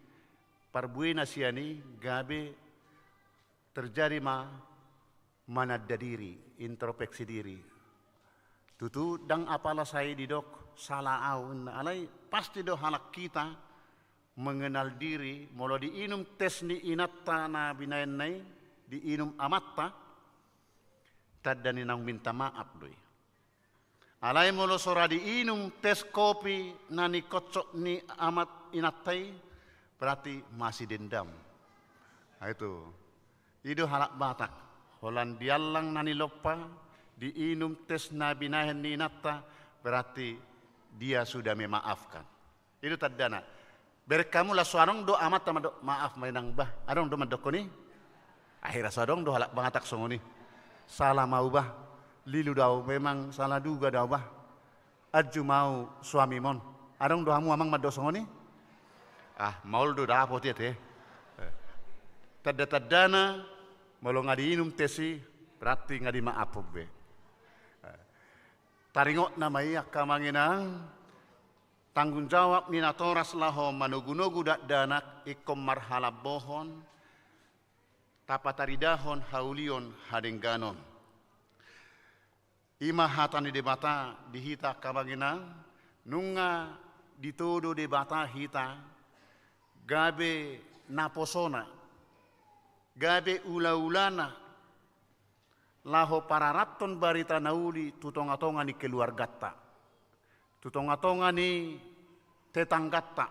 parbuena sian i gabe terjadi ma mananda diri, introspeksi diri. Tutu ndang apala sai didok sala au, alai pasti do halak hita mengenal diri, molo diinum tes ni inanta na binaenna i, diinum amanta, tanda ni naung minta maaf do i. Alai molo so ra diinum tes kopi na ningkonsot ni amat inanta i, berarti masih dendam. Nah, itu. I do halak Batak. Holan diallang na nilompa, diinum tes na binahen ni inanta, berarti dia sudah memaafkan. I do tandana. Bereng hamu, laos so adong do amanta mandok, maaf ma inang bah. Adong do mandokkon i? Akhirna so adong do halak Batak songon i. Sala ma au bah. Lilu do au, memang sala duga do au bah. Anju ma au suamim on. Adong do hamu amang mandok songon i? Ah, maol do dapot i ate. Tanda-tandana, molo nga diinum tes i, berarti nga dimaaphon be. Taringot nama i angka amang inang, tanggung jawab ni natoras laho manogu-nogu dakdanak ingkon marhalambohon, tapataridahon haulion hadengganon. I ma hata ni Debata di hita angka amang inang, nunga ditodo Debata hita, gabe naposona, gabe ula-ulana, laho pararathon barita na uli tu tonga-tonga ni keluarganta, tu tonga-tonga ni tetangganta,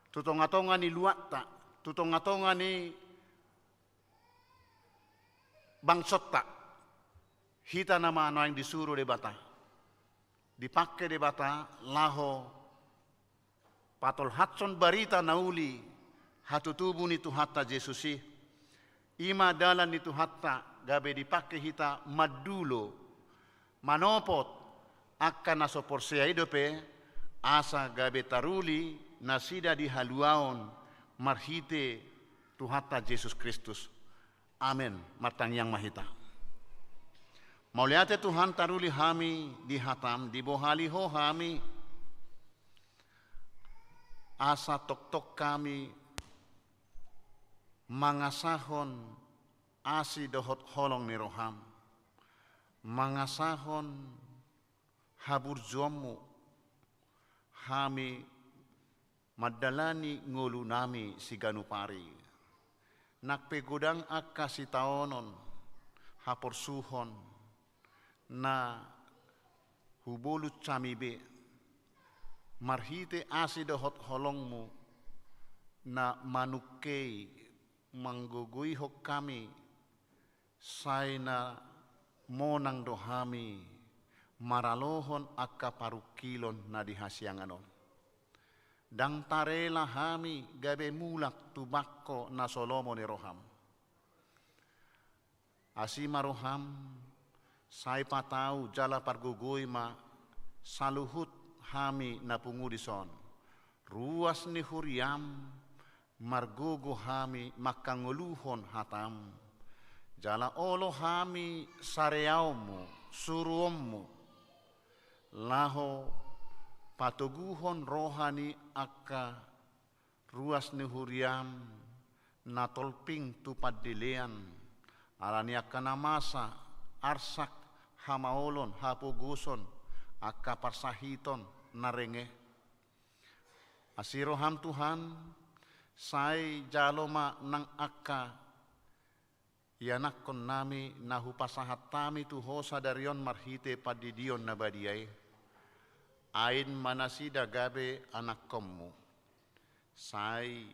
tu tonga-tonga ni luatta, tu tonga-tonga ni bangsonta. Hita nama naeng disuru Debata, dipangke Debata laho patolhathon barita na uli hatutubu ni Tuhanta Jesus i. I ma dalan ni Tuhanta, gabe dipangke hita mandulo, manopot angka na so porsea i dope, asa gabe taruli nasida di haluaon marhite Tuhanta Jesus Kristus. Amen. Martangiang ma hita. Mauliate Tuhan, taruli hami di hatam, dibohali Ho hami, asa tongtong hami mangasahon asi dohot holong ni roham, mangasahon haburjuonmu hami mandalani ngolunami siganup ari. Nang pe godang angka sitaonon, haporsuhon na hubolut hami be, marhite asi dohot holongmu na manungkei, manggogoihon hami, sai na monang do hami maralohon angka parungkilon na di hasiangan on. Ndang tarela hami gabe mulak tu bangko na so lomo ni roham. Asi ma roham, sai patau jala pargogoi ma saluhut hami na pungu dison. Ruas ni huriam, margogo hami mangkangoluhon hatam. Jala olo hami sareaonmu, suruonmu, laho patoguhon roha ni angka ruas ni huriam na tolping tu pandelean, ala ni angka na masa, arsak, hamaolon, hapogoson, angka parsahiton na renge. Asi roham Tuhan, sai jalo ma nang angka ianakkonnami na hupasahat hami tu Ho sadari on marhite pandidion na badia i. Ain ma nasida gabe anakkonmu. Sai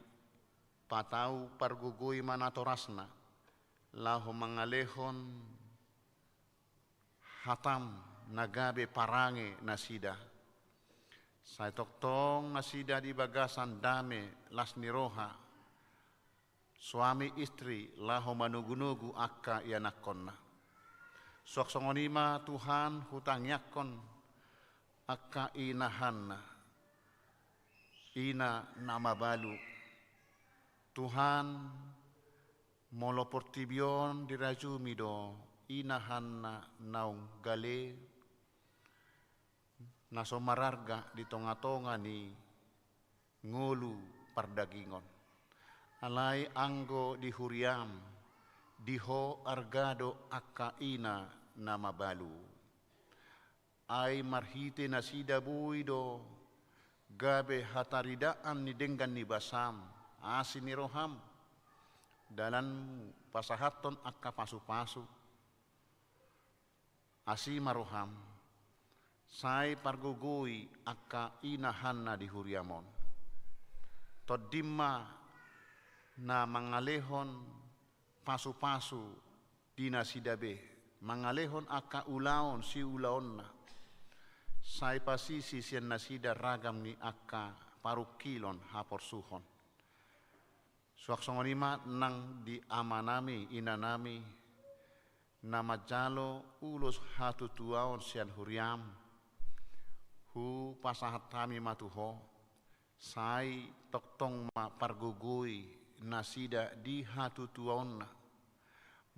patau pargogoi ma natorasna, laho mangalehon hatam na gabe parange nasida. Sai tongtong nasida di bagasan dame las ni roha, suami istri laho manogunogu angka ianakkonna. Suang songon i ma Tuhan hutangiangkon angka inahanna, ina na mabalu. Tuhan, molo portibi on dirajumi do inahanna naung gale, na so mararga di tongatonga ni ngolu pardagingon. Alai anggo di huriam, di Ho arga do angka ina na mabalu. Ai marhite nasida boi do gabe hataridaan ni denggan ni basam, asi ni roham, dalanmu pasahathon angka pasupasu. Asi ma roham, sai pargogoi angka inahanna di huriam on. Tondim ma na mangalehon pasupasu di nasida be, mangalehon angka ulaon siulaonna, sai pasisi sian nasida ragam ni angka parungkilon haporsuhon. Suang songon i ma nang di amanami, inanami, na manjalo ulos hatutuaon sian huriam, hupasahat hami ma tu Ho, sai tongtong ma pargogoi nasida di hatutuaonna,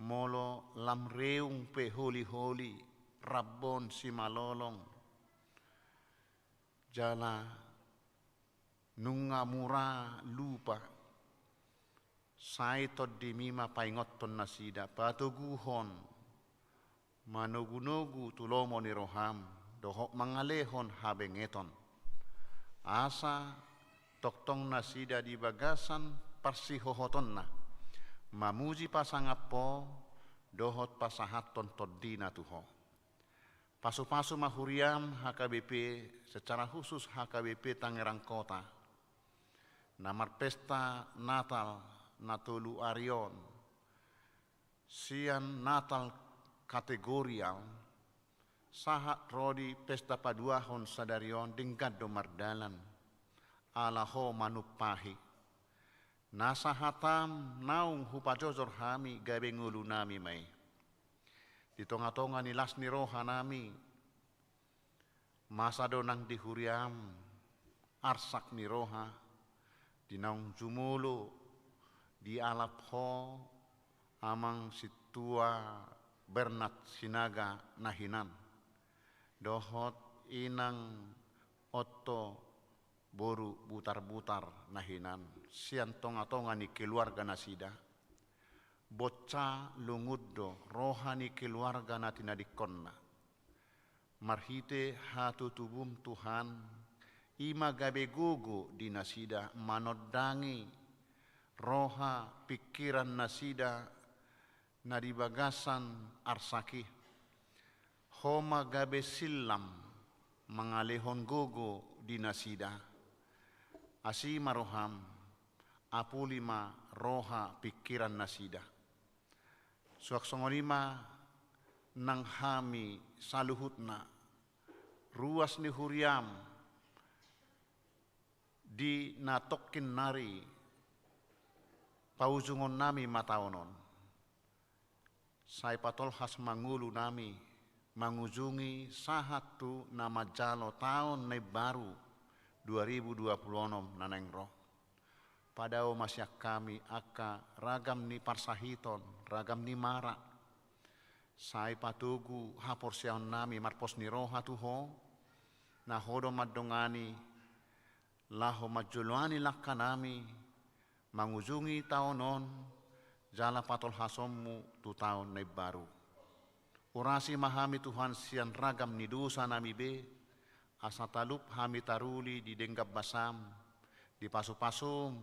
molo lam reung pe holiholi, rambon simalolong, jala nunga mura lupa, sai tondimi ma paingothon nasida, patoguhon, manogunogu tu lomo ni roham, dohot mangalehon habengeton. Asa tongtong nasida di bagasan parsihohotonna, mamuji pasangap Ho, dohot pasahathon tondina tu Ho. Pasupasu ma huriam H K B P, secara khusus H K B P Tangerang Kota, na marpesta Natal na tolu ari on, sian Natal kategorial, sahat ro di pesta paduahon sadari on denggan do mardalan, ala Ho manumpahi. Nasa hatam naung hupajojor hami gabe ngolunami ma i. Di tongatonga ni las ni rohanami, masa do nang di huriam, arsak ni roha, di naung jumolo dialap Ho, Amang Sintua Bernard Sinaga na hinan, dohot Inang Otto boru Butarbutar na hinan, sian tongatonga ni keluarga nasida. Bonsa lungun do roha ni keluarga na tinadingkonna. Marhite hatutubum Tuhan, i ma gabe gogo di nasida manondangi roha pingkiran nasida na di bagasan arsak i. Ho ma gabe sillam mangalehon gogo di nasida. Asi ma roham, apuli ma roha pingkiran nasida. Suang songon i ma nang hami saluhutna, ruas ni huriam, di na tongkin nari paujungonnami ma taon on. Sai patolhas ma ngolunami mangujungi sahat tu na manjalo taon na imbaru dua ribu dua puluh onom na naeng ro. Padao ma sian hami angka ragam ni parsahiton, ragam ni mara, Sai patogu haporseaonnami marpos ni roha tu Ho, na Ho do mandongani laho manjoloani langkanami mangujungi taon on jala patolhasonmu tu taon na imbaru. Urasi ma hami Tuhan sian ragam ni dosanami be, asa talup hami taruli di denggan basam, di pasupasum,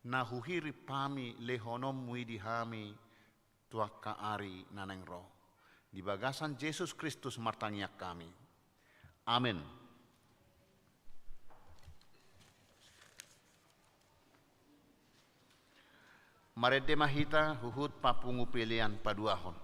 na huhirip hami lehononmu i di hami tu angka ari na naeng ro. Di bagasan Jesus Kristus martangiang hami. Amen. Marende ma hita huhut papungu pelean paduahon.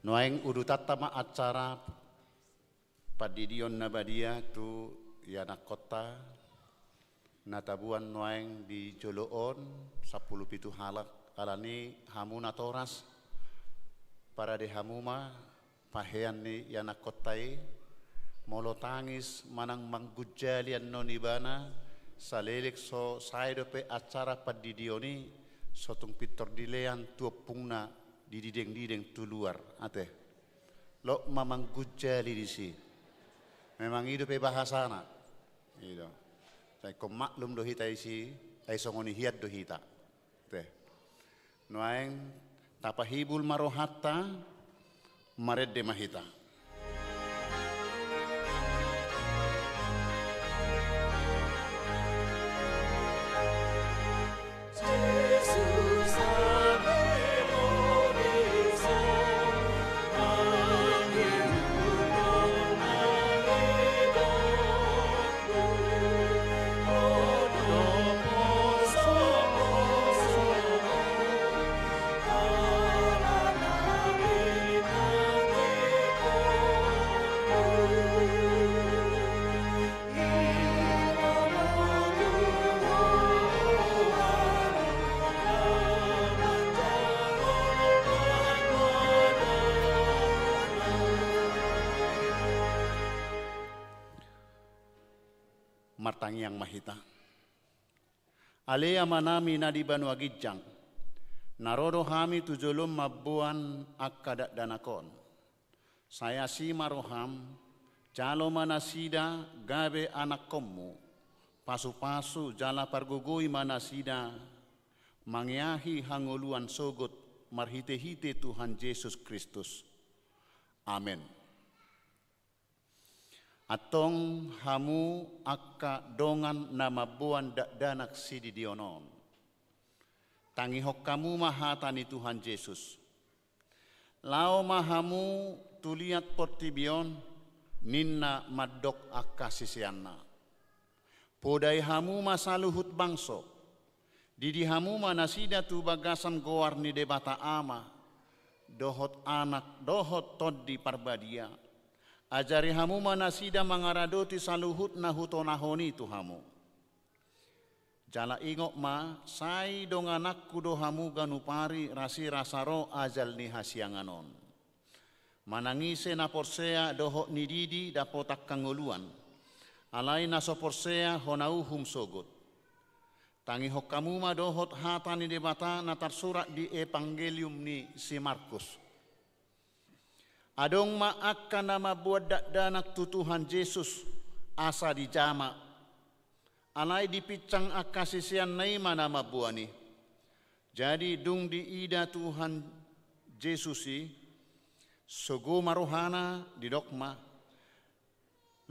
Nuaeng udutanta ma acara pandidion na badia tu ianakkonta na tabuan nuaeng di jolo on, sampulu pitu halak, alani hamu natoras, parade hamu ma pahean ni ianakkonta i, molo tangis manang manggunjali annon ibana, saleleng so sae dope acara pandidion i, so tung pintor dilean tu ompungna didideng-dideng tu luar, ate. Lok ma manggunjali disi. Memang i dope bahasana. I do. Sai ingkon maklum do hita disi, ai songon i hian do hita. Te. Nuaeng tapahibul ma rohanta, marende ma hita. Martangiang ma hita. Ale Amanami na di banua ginjang, na ro do hami tu jolom mamboan angka dakdanak on. Sai asi ma roham, jalo ma nasida gabe anakkonmu, pasupasu jala pargogoi ma nasida mangeahi hangoluan sogot marhitehite Tuhan Jesus Kristus. Amen. Antong hamu angka dongan na mamboan dakdanak sididion on, tangihon hamu ma hata ni Tuhan Jesus. Laho ma hamu tu liat portibi on, ninna mandok angka siseanna. Podai hamu ma saluhut bangso. Didi hamu ma nasida tu bagasan goar ni Debata Ama, dohot Anak, dohot Tondi Parbadia. Ajari hamu ma nasida mangaradoti saluhut na hutonahon i tu hamu. Jala ingot ma, sai dongananku do hamu ganup ari rasirasa ro ajal ni hasiangan on. Manang ise na porsea dohot nididi dapotan hangoluan, alai na so porsea hona uhum sogot. Tangihon hamu ma dohot hata ni Debata na tarsurat di Evangelium ni si Markus. Adong ma angka na mamboan dakdanak tu Tuhan Jesus asa dijama. Alai dipinsang angka siseanna i ma na mamboan i. Jadi dung diida Tuhan Jesus i, sogo ma rohana, didok ma,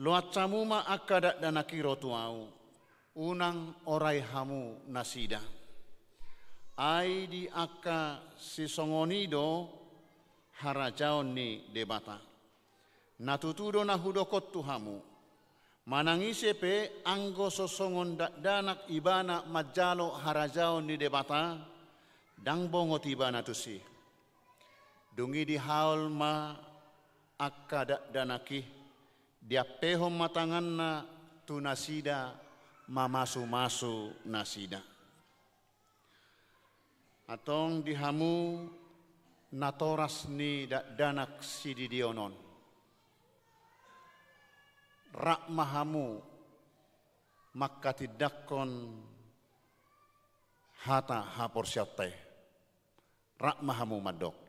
loas hamu ma angka dakdanak i ro tu ahu, unang orai hamu nasida. Ai di angka sisongon i do harajaon ni Debata. Na tutu do na hudok on tu hamu. Manang ise pe anggo so songon dakdanak ibana manjalo harajaon ni Debata, ndang bongot ibana tusi. Dung i dihaol ma angka dakdanak i, diampehon ma tanganna tu nasida mamasumasu nasida. Antong di hamu natoras ni dakdanak sididion on, rap ma hamu manghatindanghon hata haporseaonta i. Rap ma hamu mandok.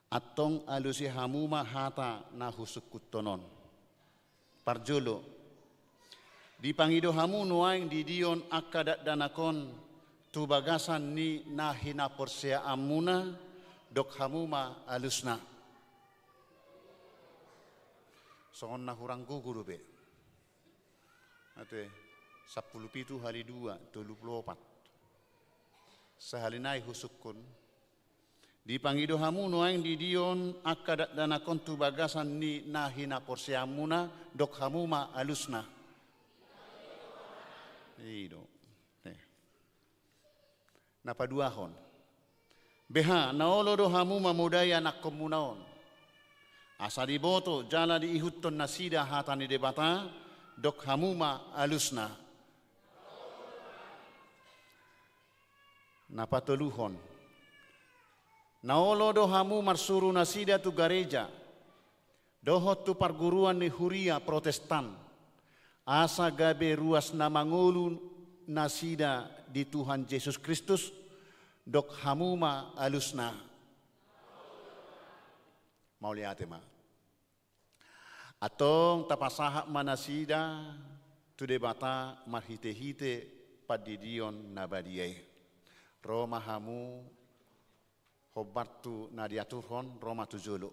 Antong alusi hamu ma hata na husungkunhon on. Parjolo, dipangido hamu nuaeng didion angka dakdanak on tu bagasan ni na hinaporseaanmuna, dok hamu ma alusna. Songon na hurang gogo dope. Ate, sampulu pitu hali dua, tolu pulu opat. Sahali nai husungkun. Dipangido hamu nuaeng didion angka dakdanak on tu bagasan ni na hinaporseaanmuna, dok hamu ma alusna. I do. Eh. Na paduahon. Beha, na olo do hamu mamodai anakkonmuna on, asa diboto jala diihuthon nasida hata ni Debata, dok hamu ma alusna. Na patoluhon. Na olo do hamu marsuru nasida tu gareja dohot tu parguruan ni huria Protestan, asa gabe ruas na mangolu nasida di Tuhan Jesus Kristus, dok hamu ma alusna. Mauliate ma. Antong tapasahat ma nasida tu Debata marhitehite pandidion na badia i. Ro ma hamu hombar tu na diaturhon, ro ma tu jolo.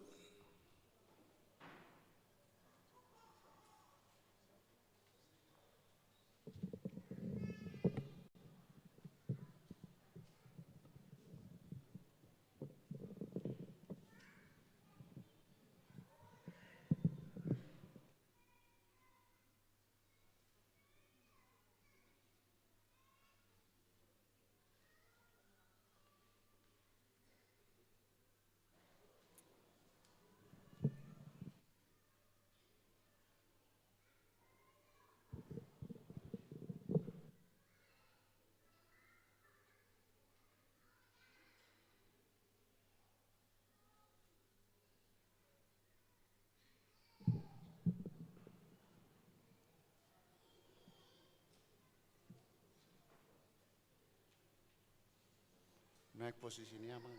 Naeng posisi ni amang.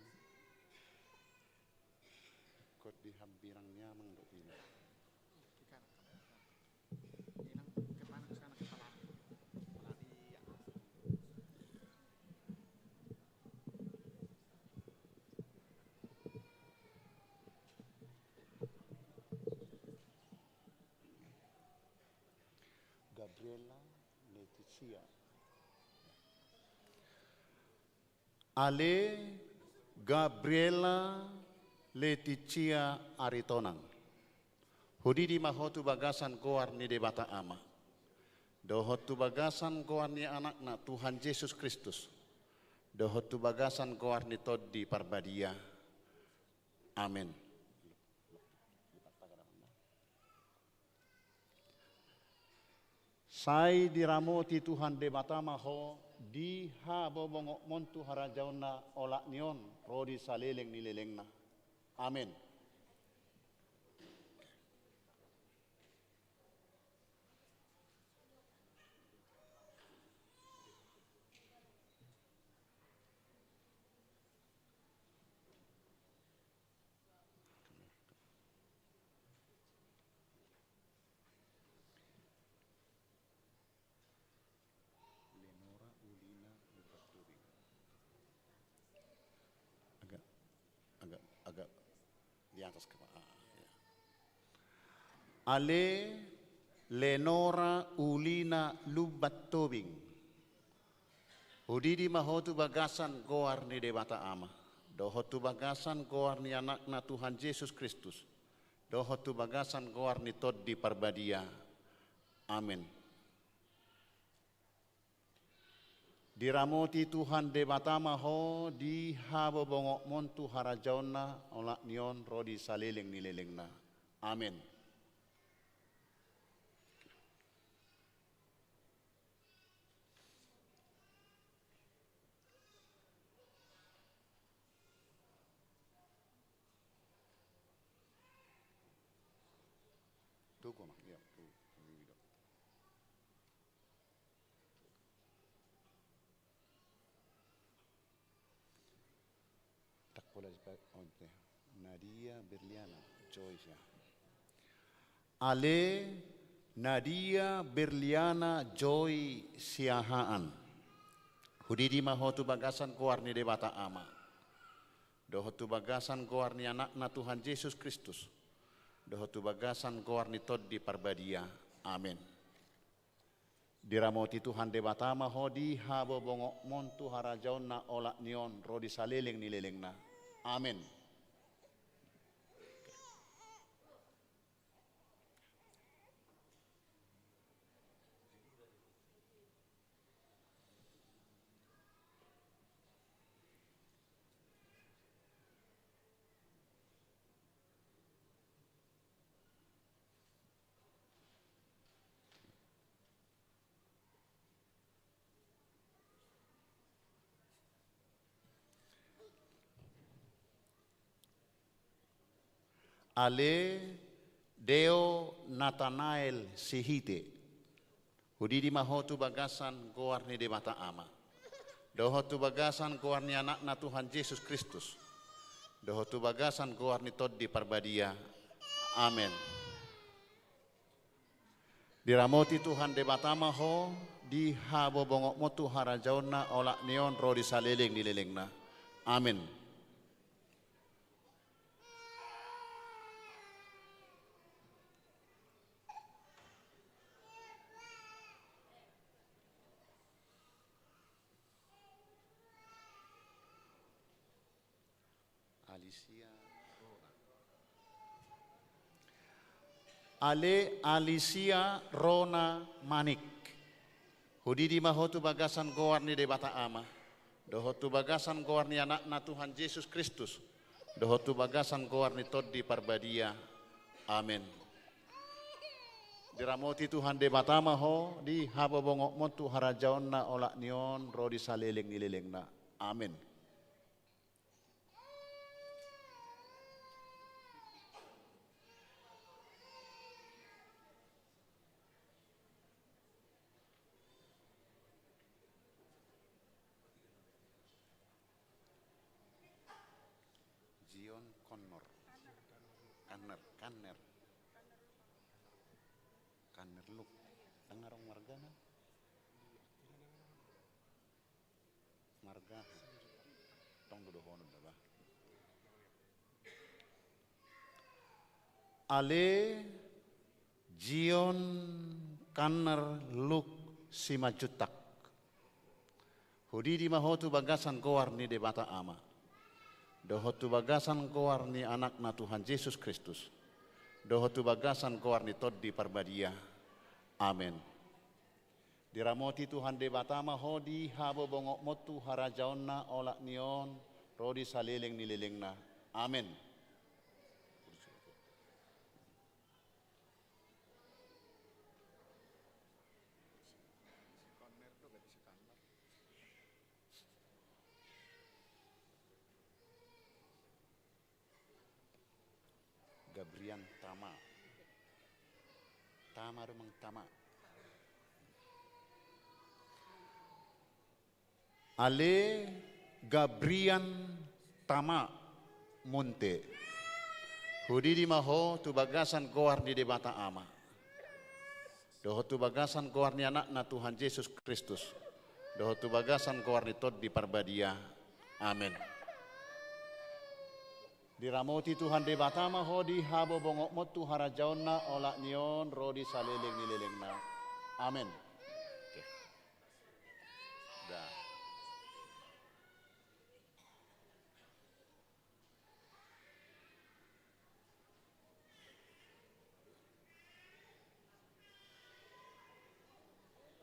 Kot di hambirang ni amang do pina. Gabriela Leticia. Ale Gabriela Leticia Aritonang. Hudidi ma ho tu bagasan goar ni Debata Ama, dohot tu bagasan goar ni Anakna Tuhan Jesus Kristus, dohot tu bagasan goar ni Tondi Parbadia. Amen. Sai diramoti Tuhan Debata ma ho di habobongokmon tu harajaonna olat ni on ro di saleleng ni lelengna. Amen. Lenora Ulina Lubatubing. Agak, agak, agak di atas kepala. Ah, ya. Ale Lenora Ulina Lubatubing. Hudidi ma ho tu bagasan goar ni Debata Ama, dohot tu bagasan goar ni Anakna Tuhan Jesus Kristus, dohot tu bagasan goar ni Tondi Parbadia. Amen. Diramoti Tuhan Debata ma ho di habobongokmon tu harajaonna olat ni on ro di saleleng ni lelengna. Amen. Tuku ma, iya, tuku. Takkola sipa-, onte. Nadia Berliana Joy Siahaan. Ale Nadia Berliana Joy Siahaan. Hudidi ma ho tu bagasan goar ni Debata Ama, dohot tu bagasan goar ni Anakna Tuhan Jesus Kristus, dohot tu bagasan goar ni Tondi Parbadia. Amen. Diramoti Tuhan Debata ma ho di habobongokmon tu harajaonna olat ni on ro di saleleng ni lelengna. Amen. Ale Deo Natanael Sihite. Hudidi ma ho tu bagasan goar ni Debata Ama, dohot tu bagasan goar ni Anakna Tuhan Jesus Kristus, dohot tu bagasan goar ni Tondi Parbadia. Amen. Diramoti Tuhan Debata ma ho di habobongokmon tu harajaonna olat ni on ro di saleleng ni lelengna. Amen. Alisia Rona. Ale Alisia Rona Manik. Hudidi ma ho tu bagasan goar ni Debata Ama, dohot tu bagasan goar ni Anakna Tuhan Jesus Kristus, dohot tu bagasan goar ni Tondi Parbadia. Amen. Diramoti Tuhan Debata ma ho di habobongokmon tu harajaonna olat ni on ro di saleleng ni lelengna. Amen. Zion Connor. Kanner, Kanner. Kanner Luk. Ndang adong margana. Marga. Tong do dohonon da bah. Ale Zion Kanner Luk Simanjuntak. Hudidi ma ho tu bagasan goar ni Debata Ama, dohot tu bagasan goar ni Anakna Tuhan Jesus Kristus, dohot tu bagasan goar ni Tondi Parbadia. Amen. Diramoti Tuhan Debata ma ho di habobongokmon tu harajaonna olat ni on ro di saleleng ni lelengna. Amen. Gabrian Tama. Tama do mang Tama. Ale Gabrian Tama Munte. Hudidi ma ho tu bagasan goar ni Debata Ama, dohot tu bagasan goar ni Anakna Tuhan Jesus Kristus, dohot tu bagasan goar ni Tondi Parbadia. Amen. Diramoti Tuhan Debata ma ho di habobongokmon tu harajaonna olat ni on ro di saleleng ni lelengna. Amen. Oke. Da.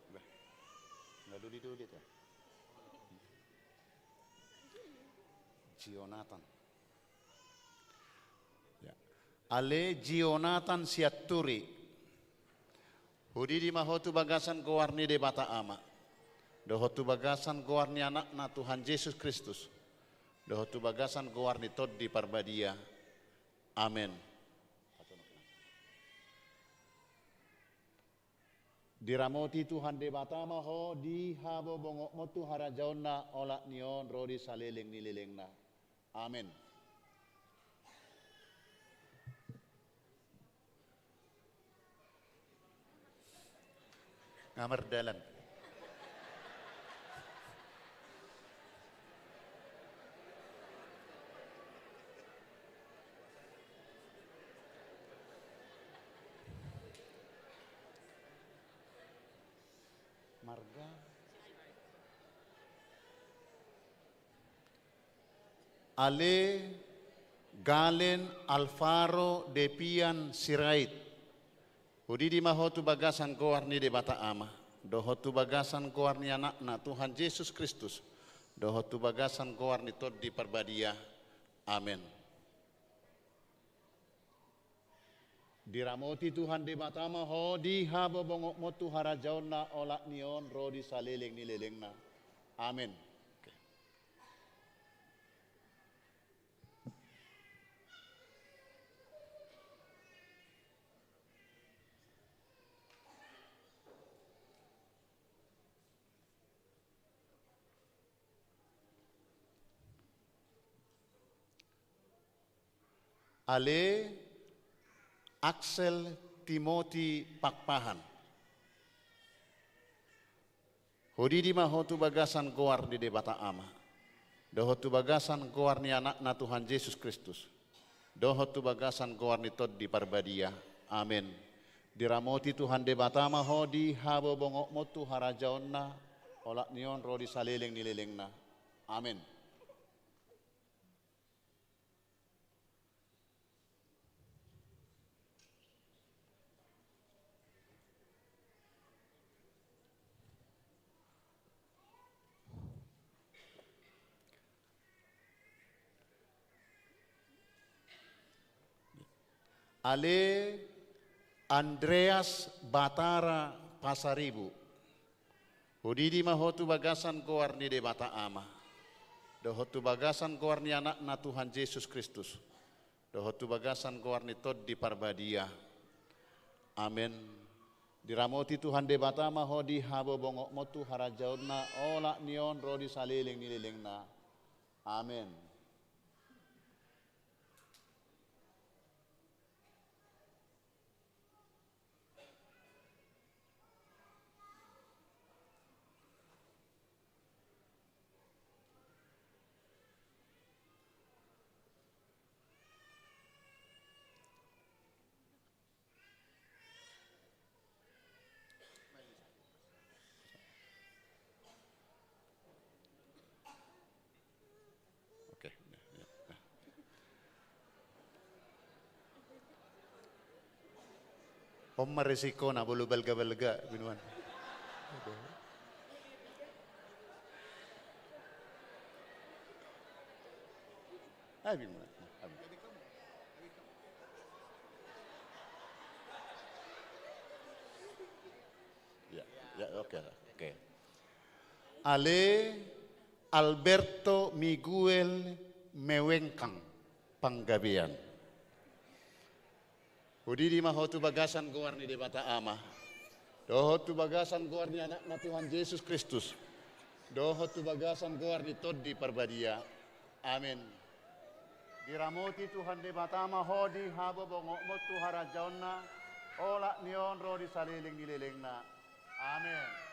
Bah, nggak duli-duli tuh. Jonathan. Ya. Ale Jonathan Sianturi. Hudidi ma ho tu bagasan goar ni Debata Ama, dohot tu bagasan goar ni Anakna Tuhan Jesus Kristus, dohot tu bagasan goar ni Tondi Parbadia. Amen. Diramoti Tuhan Debata ma ho di habobongokmon tu harajaonna olat ni on ro di saleleng ni lelengna. Amen. Nga mardalan. Marga. Ale Galen Alvaro Depian Sirait. Hudidi ma ho tu bagasan goar ni Debata Ama, dohot tu bagasan goar ni Anakna Tuhan Jesus Kristus, dohot tu bagasan goar ni Tondi Parbadia. Amen. Diramoti Tuhan Debata ma ho di habobongotmon tu harajaonna, olat ni on ro di saleleng ni lelengna. Amen. Ale Axel Timothy Pakpahan. Hudidi ma ho tu bagasan goar ni Debata Ama, dohot tu bagasan goar ni Anakna Tuhan Jesus Kristus, dohot tu bagasan goar ni Tondi Parbadia. Amen. Diramoti Tuhan Debata ma ho di habobongotmon tu harajaonna, olat ni on ro di saleleng ni lelengna. Amen. Ale Andreas Batara Pasaribu. Hudidi ma ho tu bagasan goar ni Debata Ama, dohot tu bagasan goar ni Anakna Tuhan Jesus Kristus, dohot tu bagasan goar ni Tondi Parbadia. Amen. Diramoti Tuhan Debata ma ho di habobongotmon tu harajaonna, olat ni on ro di saleleng ni lelengna. Amen. Oke. On ma resikona, molo balga-balga minuan. Abi ma. Ya, ya, oke, oke. Ale Alberto Miguel Mewengkang Panggabean. Hudidi ma ho tu bagasan goar ni Debata Ama, dohot tu bagasan goar ni Anakna Tuhan Jesus Kristus, dohot tu bagasan goar ni Tondi Parbadia. Amen. Diramoti Tuhan Debata ma ho di habobongotmon tu harajaonna, olat ni on ro di saleleng ni lelengna. Amen.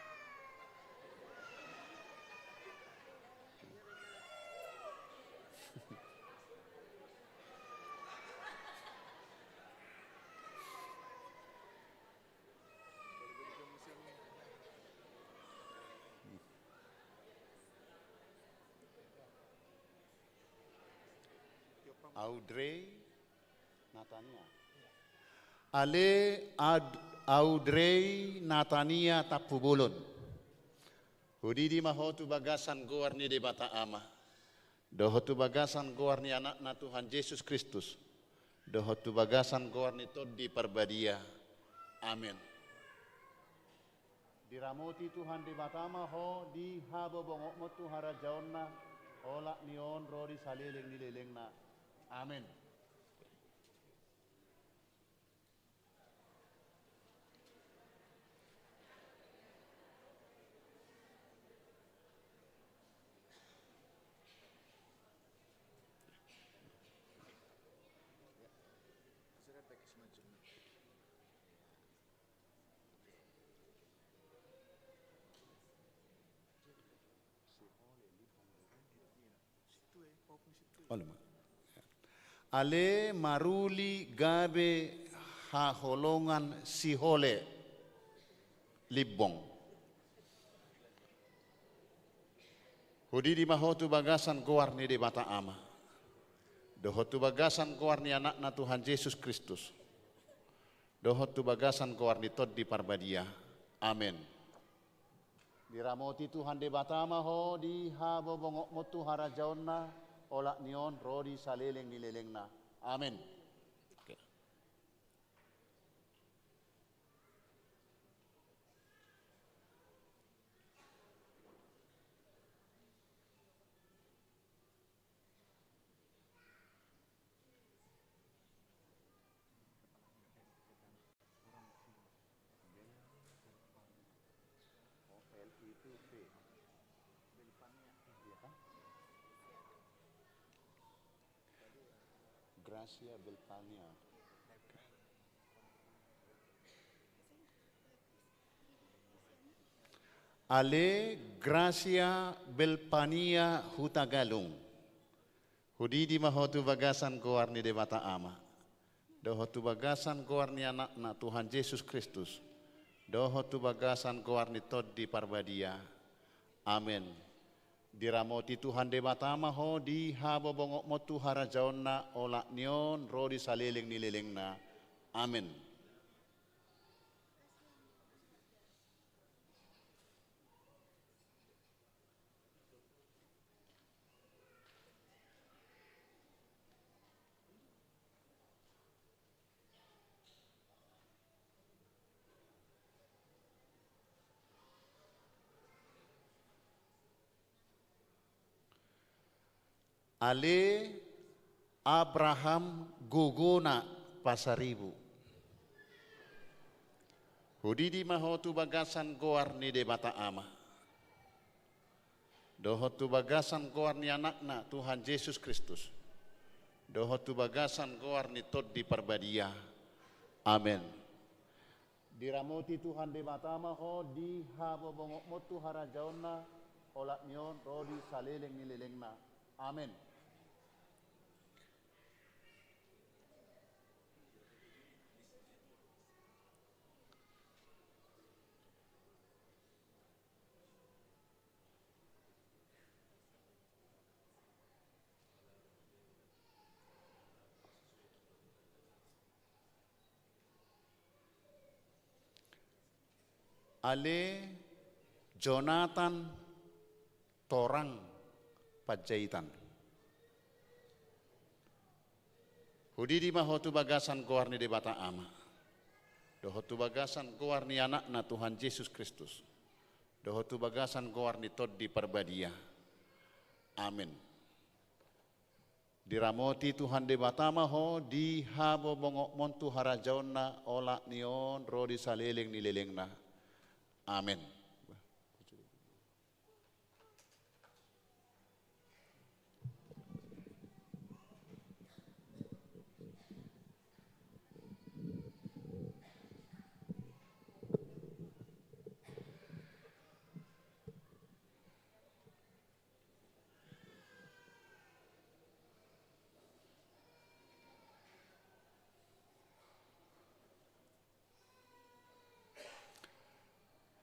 Audrey Natania. Ale Ad-, Audrey Natania Tampubolon. Hudidi ma ho tu bagasan goar ni Debata Ama, dohot tu bagasan goar ni Anakna Tuhan Jesus Kristus, dohot tu bagasan goar ni Tondi Parbadia. Amen. Diramoti Tuhan Debata ma ho di habobongotmon tu harajaonna, olat ni on ro di saleleng ni lelengna. Amen. Ale maruli gabe haholongan sihole limbong. Hudidi ma ho tu bagasan goar ni Debata Ama, dohot tu bagasan goar ni Anakna Tuhan Jesus Kristus, dohot tu bagasan goar ni Tondi Parbadia. Amen. Diramoti Tuhan Debata ma ho di habobongotmon tu harajaonna, olat ni on ro di saleleng ni lelengna. Amen. Gracia Belpania. Ale Gracia Belpania Hutagalung. Hudidi ma ho tu bagasan goar ni Debata Ama, dohot tu bagasan goar ni Anakna Tuhan Jesus Kristus, dohot tu bagasan goar ni Tondi Parbadia. Amen. Diramoti Tuhan Debata ma ho di habobongotmon tu harajaonna, olat ni on ro di saleleng ni lelengna. Amen. Ale Abraham Gogona Pasaribu. Hudidi ma ho tu bagasan goar ni Debata Ama, dohot tu bagasan goar ni Anakna Tuhan Jesus Kristus, dohot tu bagasan goar ni Tondi Parbadia. Amen. Diramoti Tuhan Debata ma ho di habobongotmon tu harajaonna, olat ni on ro di saleleng ni lelengna. Amen. Ale Jonatan Torang Panjaitan. Hudidi ma ho tu bagasan goar ni Debata Ama, dohot tu bagasan goar ni Anakna Tuhan Jesus Kristus, dohot tu bagasan goar ni Tondi Parbadia. Amen. Diramoti Tuhan Debata ma ho di habobongotmon tu harajaonna, olat ni on ro di saleleng ni lelengna. Amen.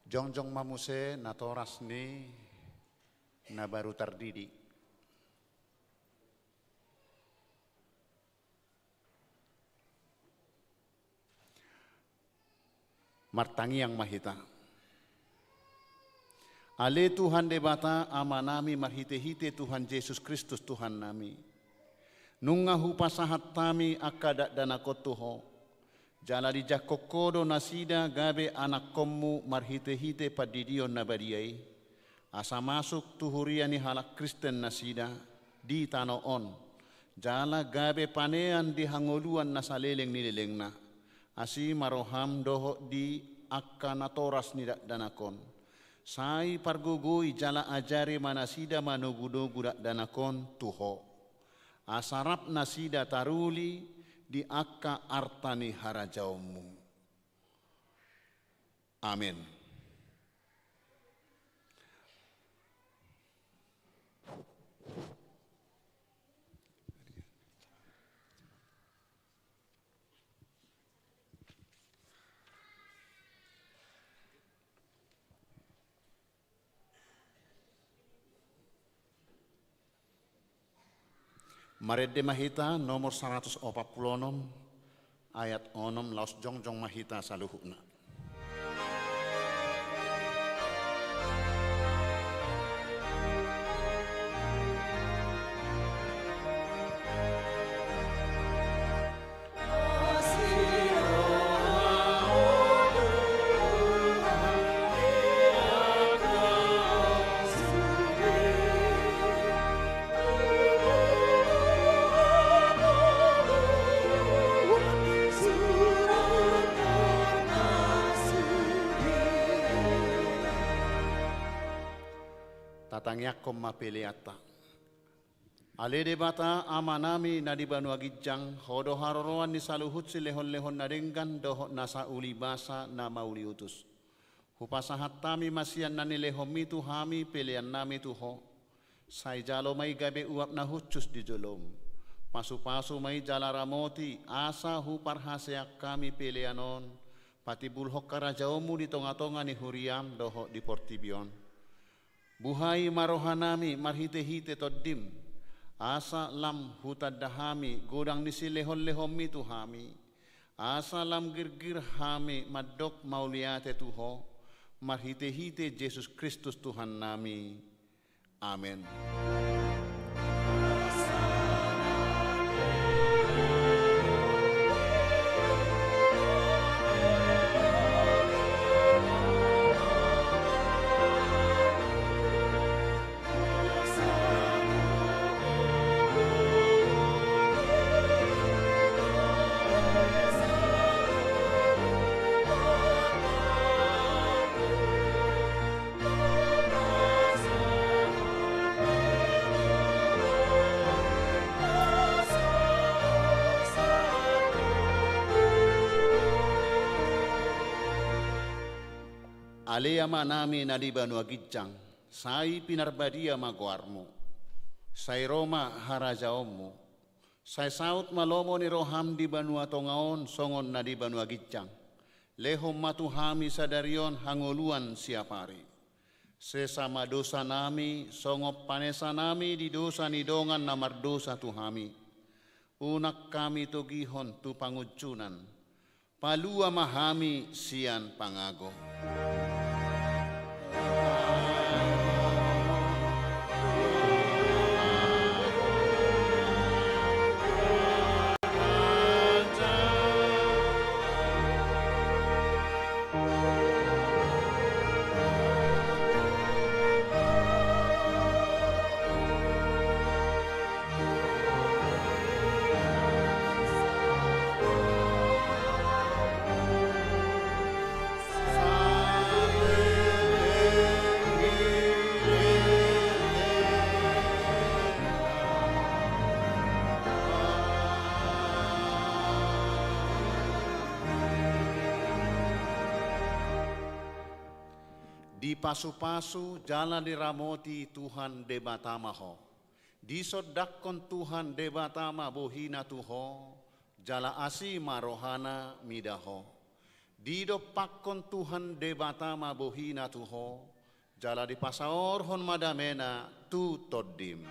Jongjong ma muse natoras ni na baru tardidi. Martangiang ma hita. Ale Tuhan Debata Amanami marhitehite Tuhan Jesus Kristus Tuhannami, nunga hupasahat hami angka dakdanak on tu Ho, jala dijangkon Ho do nasida gabe anakkonmu marhitehite pandidion na badia i, asa masuk tu huria ni halak Kristen nasida di tano on, jala gabe panean di hangoluan na saleleng ni lelengna. Asi ma roham dohot di angka natoras ni dakdanak on, sai pargogoi jala ajari ma nasida manogunogu dakdanak on tu Ho, asa rap nasida taruli di angka arta ni harajaonmu. Amen. Marende ma hita nomor saratus opat pulu onom, ayat onom, laos jongjong ma hita saluhutna. Tatangiangkon ma peleanta. Ale Debata Amanami na di banua ginjang, Ho do haroroan ni saluhut silehonlehon na denggan dohot nasa ulibasa na mauliutus. Hupasahat hami ma sian na nilehonMi tu hami peleannami tu Ho. Sai jalo ma i gabe uap na hushus di joloM. Pasupasu ma i jala ramoti, asa huparhaseang hami pelean on patimbulhon harajaonMu di tongatonga ni huriaM dohot di portibi on. Buhai ma rohanami marhitehite TondiM, asa lam hutanda hami godang ni silehonlehonMi tu hami, asa lam girgir hami mandok mauliate tu Ho, marhitehite Jesus Kristus Tuhannami. Amen. Ale Amanami na di banua ginjang, sai pinarbadia ma goarMu. Sai ro ma harajaonMu. Sai saut ma lomo ni rohaM di banua tonga on songon na di banua ginjang. Lehon ma tu hami sadari on hangoluan siapari. Sesa ma dosanami songon panesanami di dosa ni dongan na mardosa tu hami. Unang hami togihon tu pangunjunan. Palua ma hami sian pangago. Dipasupasu jala diramoti Tuhan Debata ma ho. Disondangkon Tuhan Debata ma bohiNa tu ho, jala asi ma rohaNa mida ho. Didompakkon Tuhan Debata ma bohiNa tu ho, jala dipasaorhon ma dameNa tu tondim.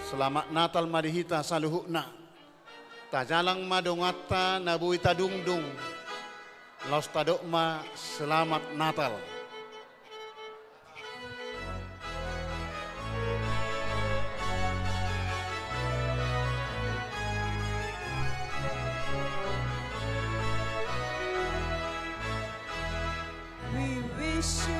Selamat Natal ma di hita saluhutna. Tajalang ma donganta na boi tadungdung. Laos tadok ma Selamat Natal. We wish you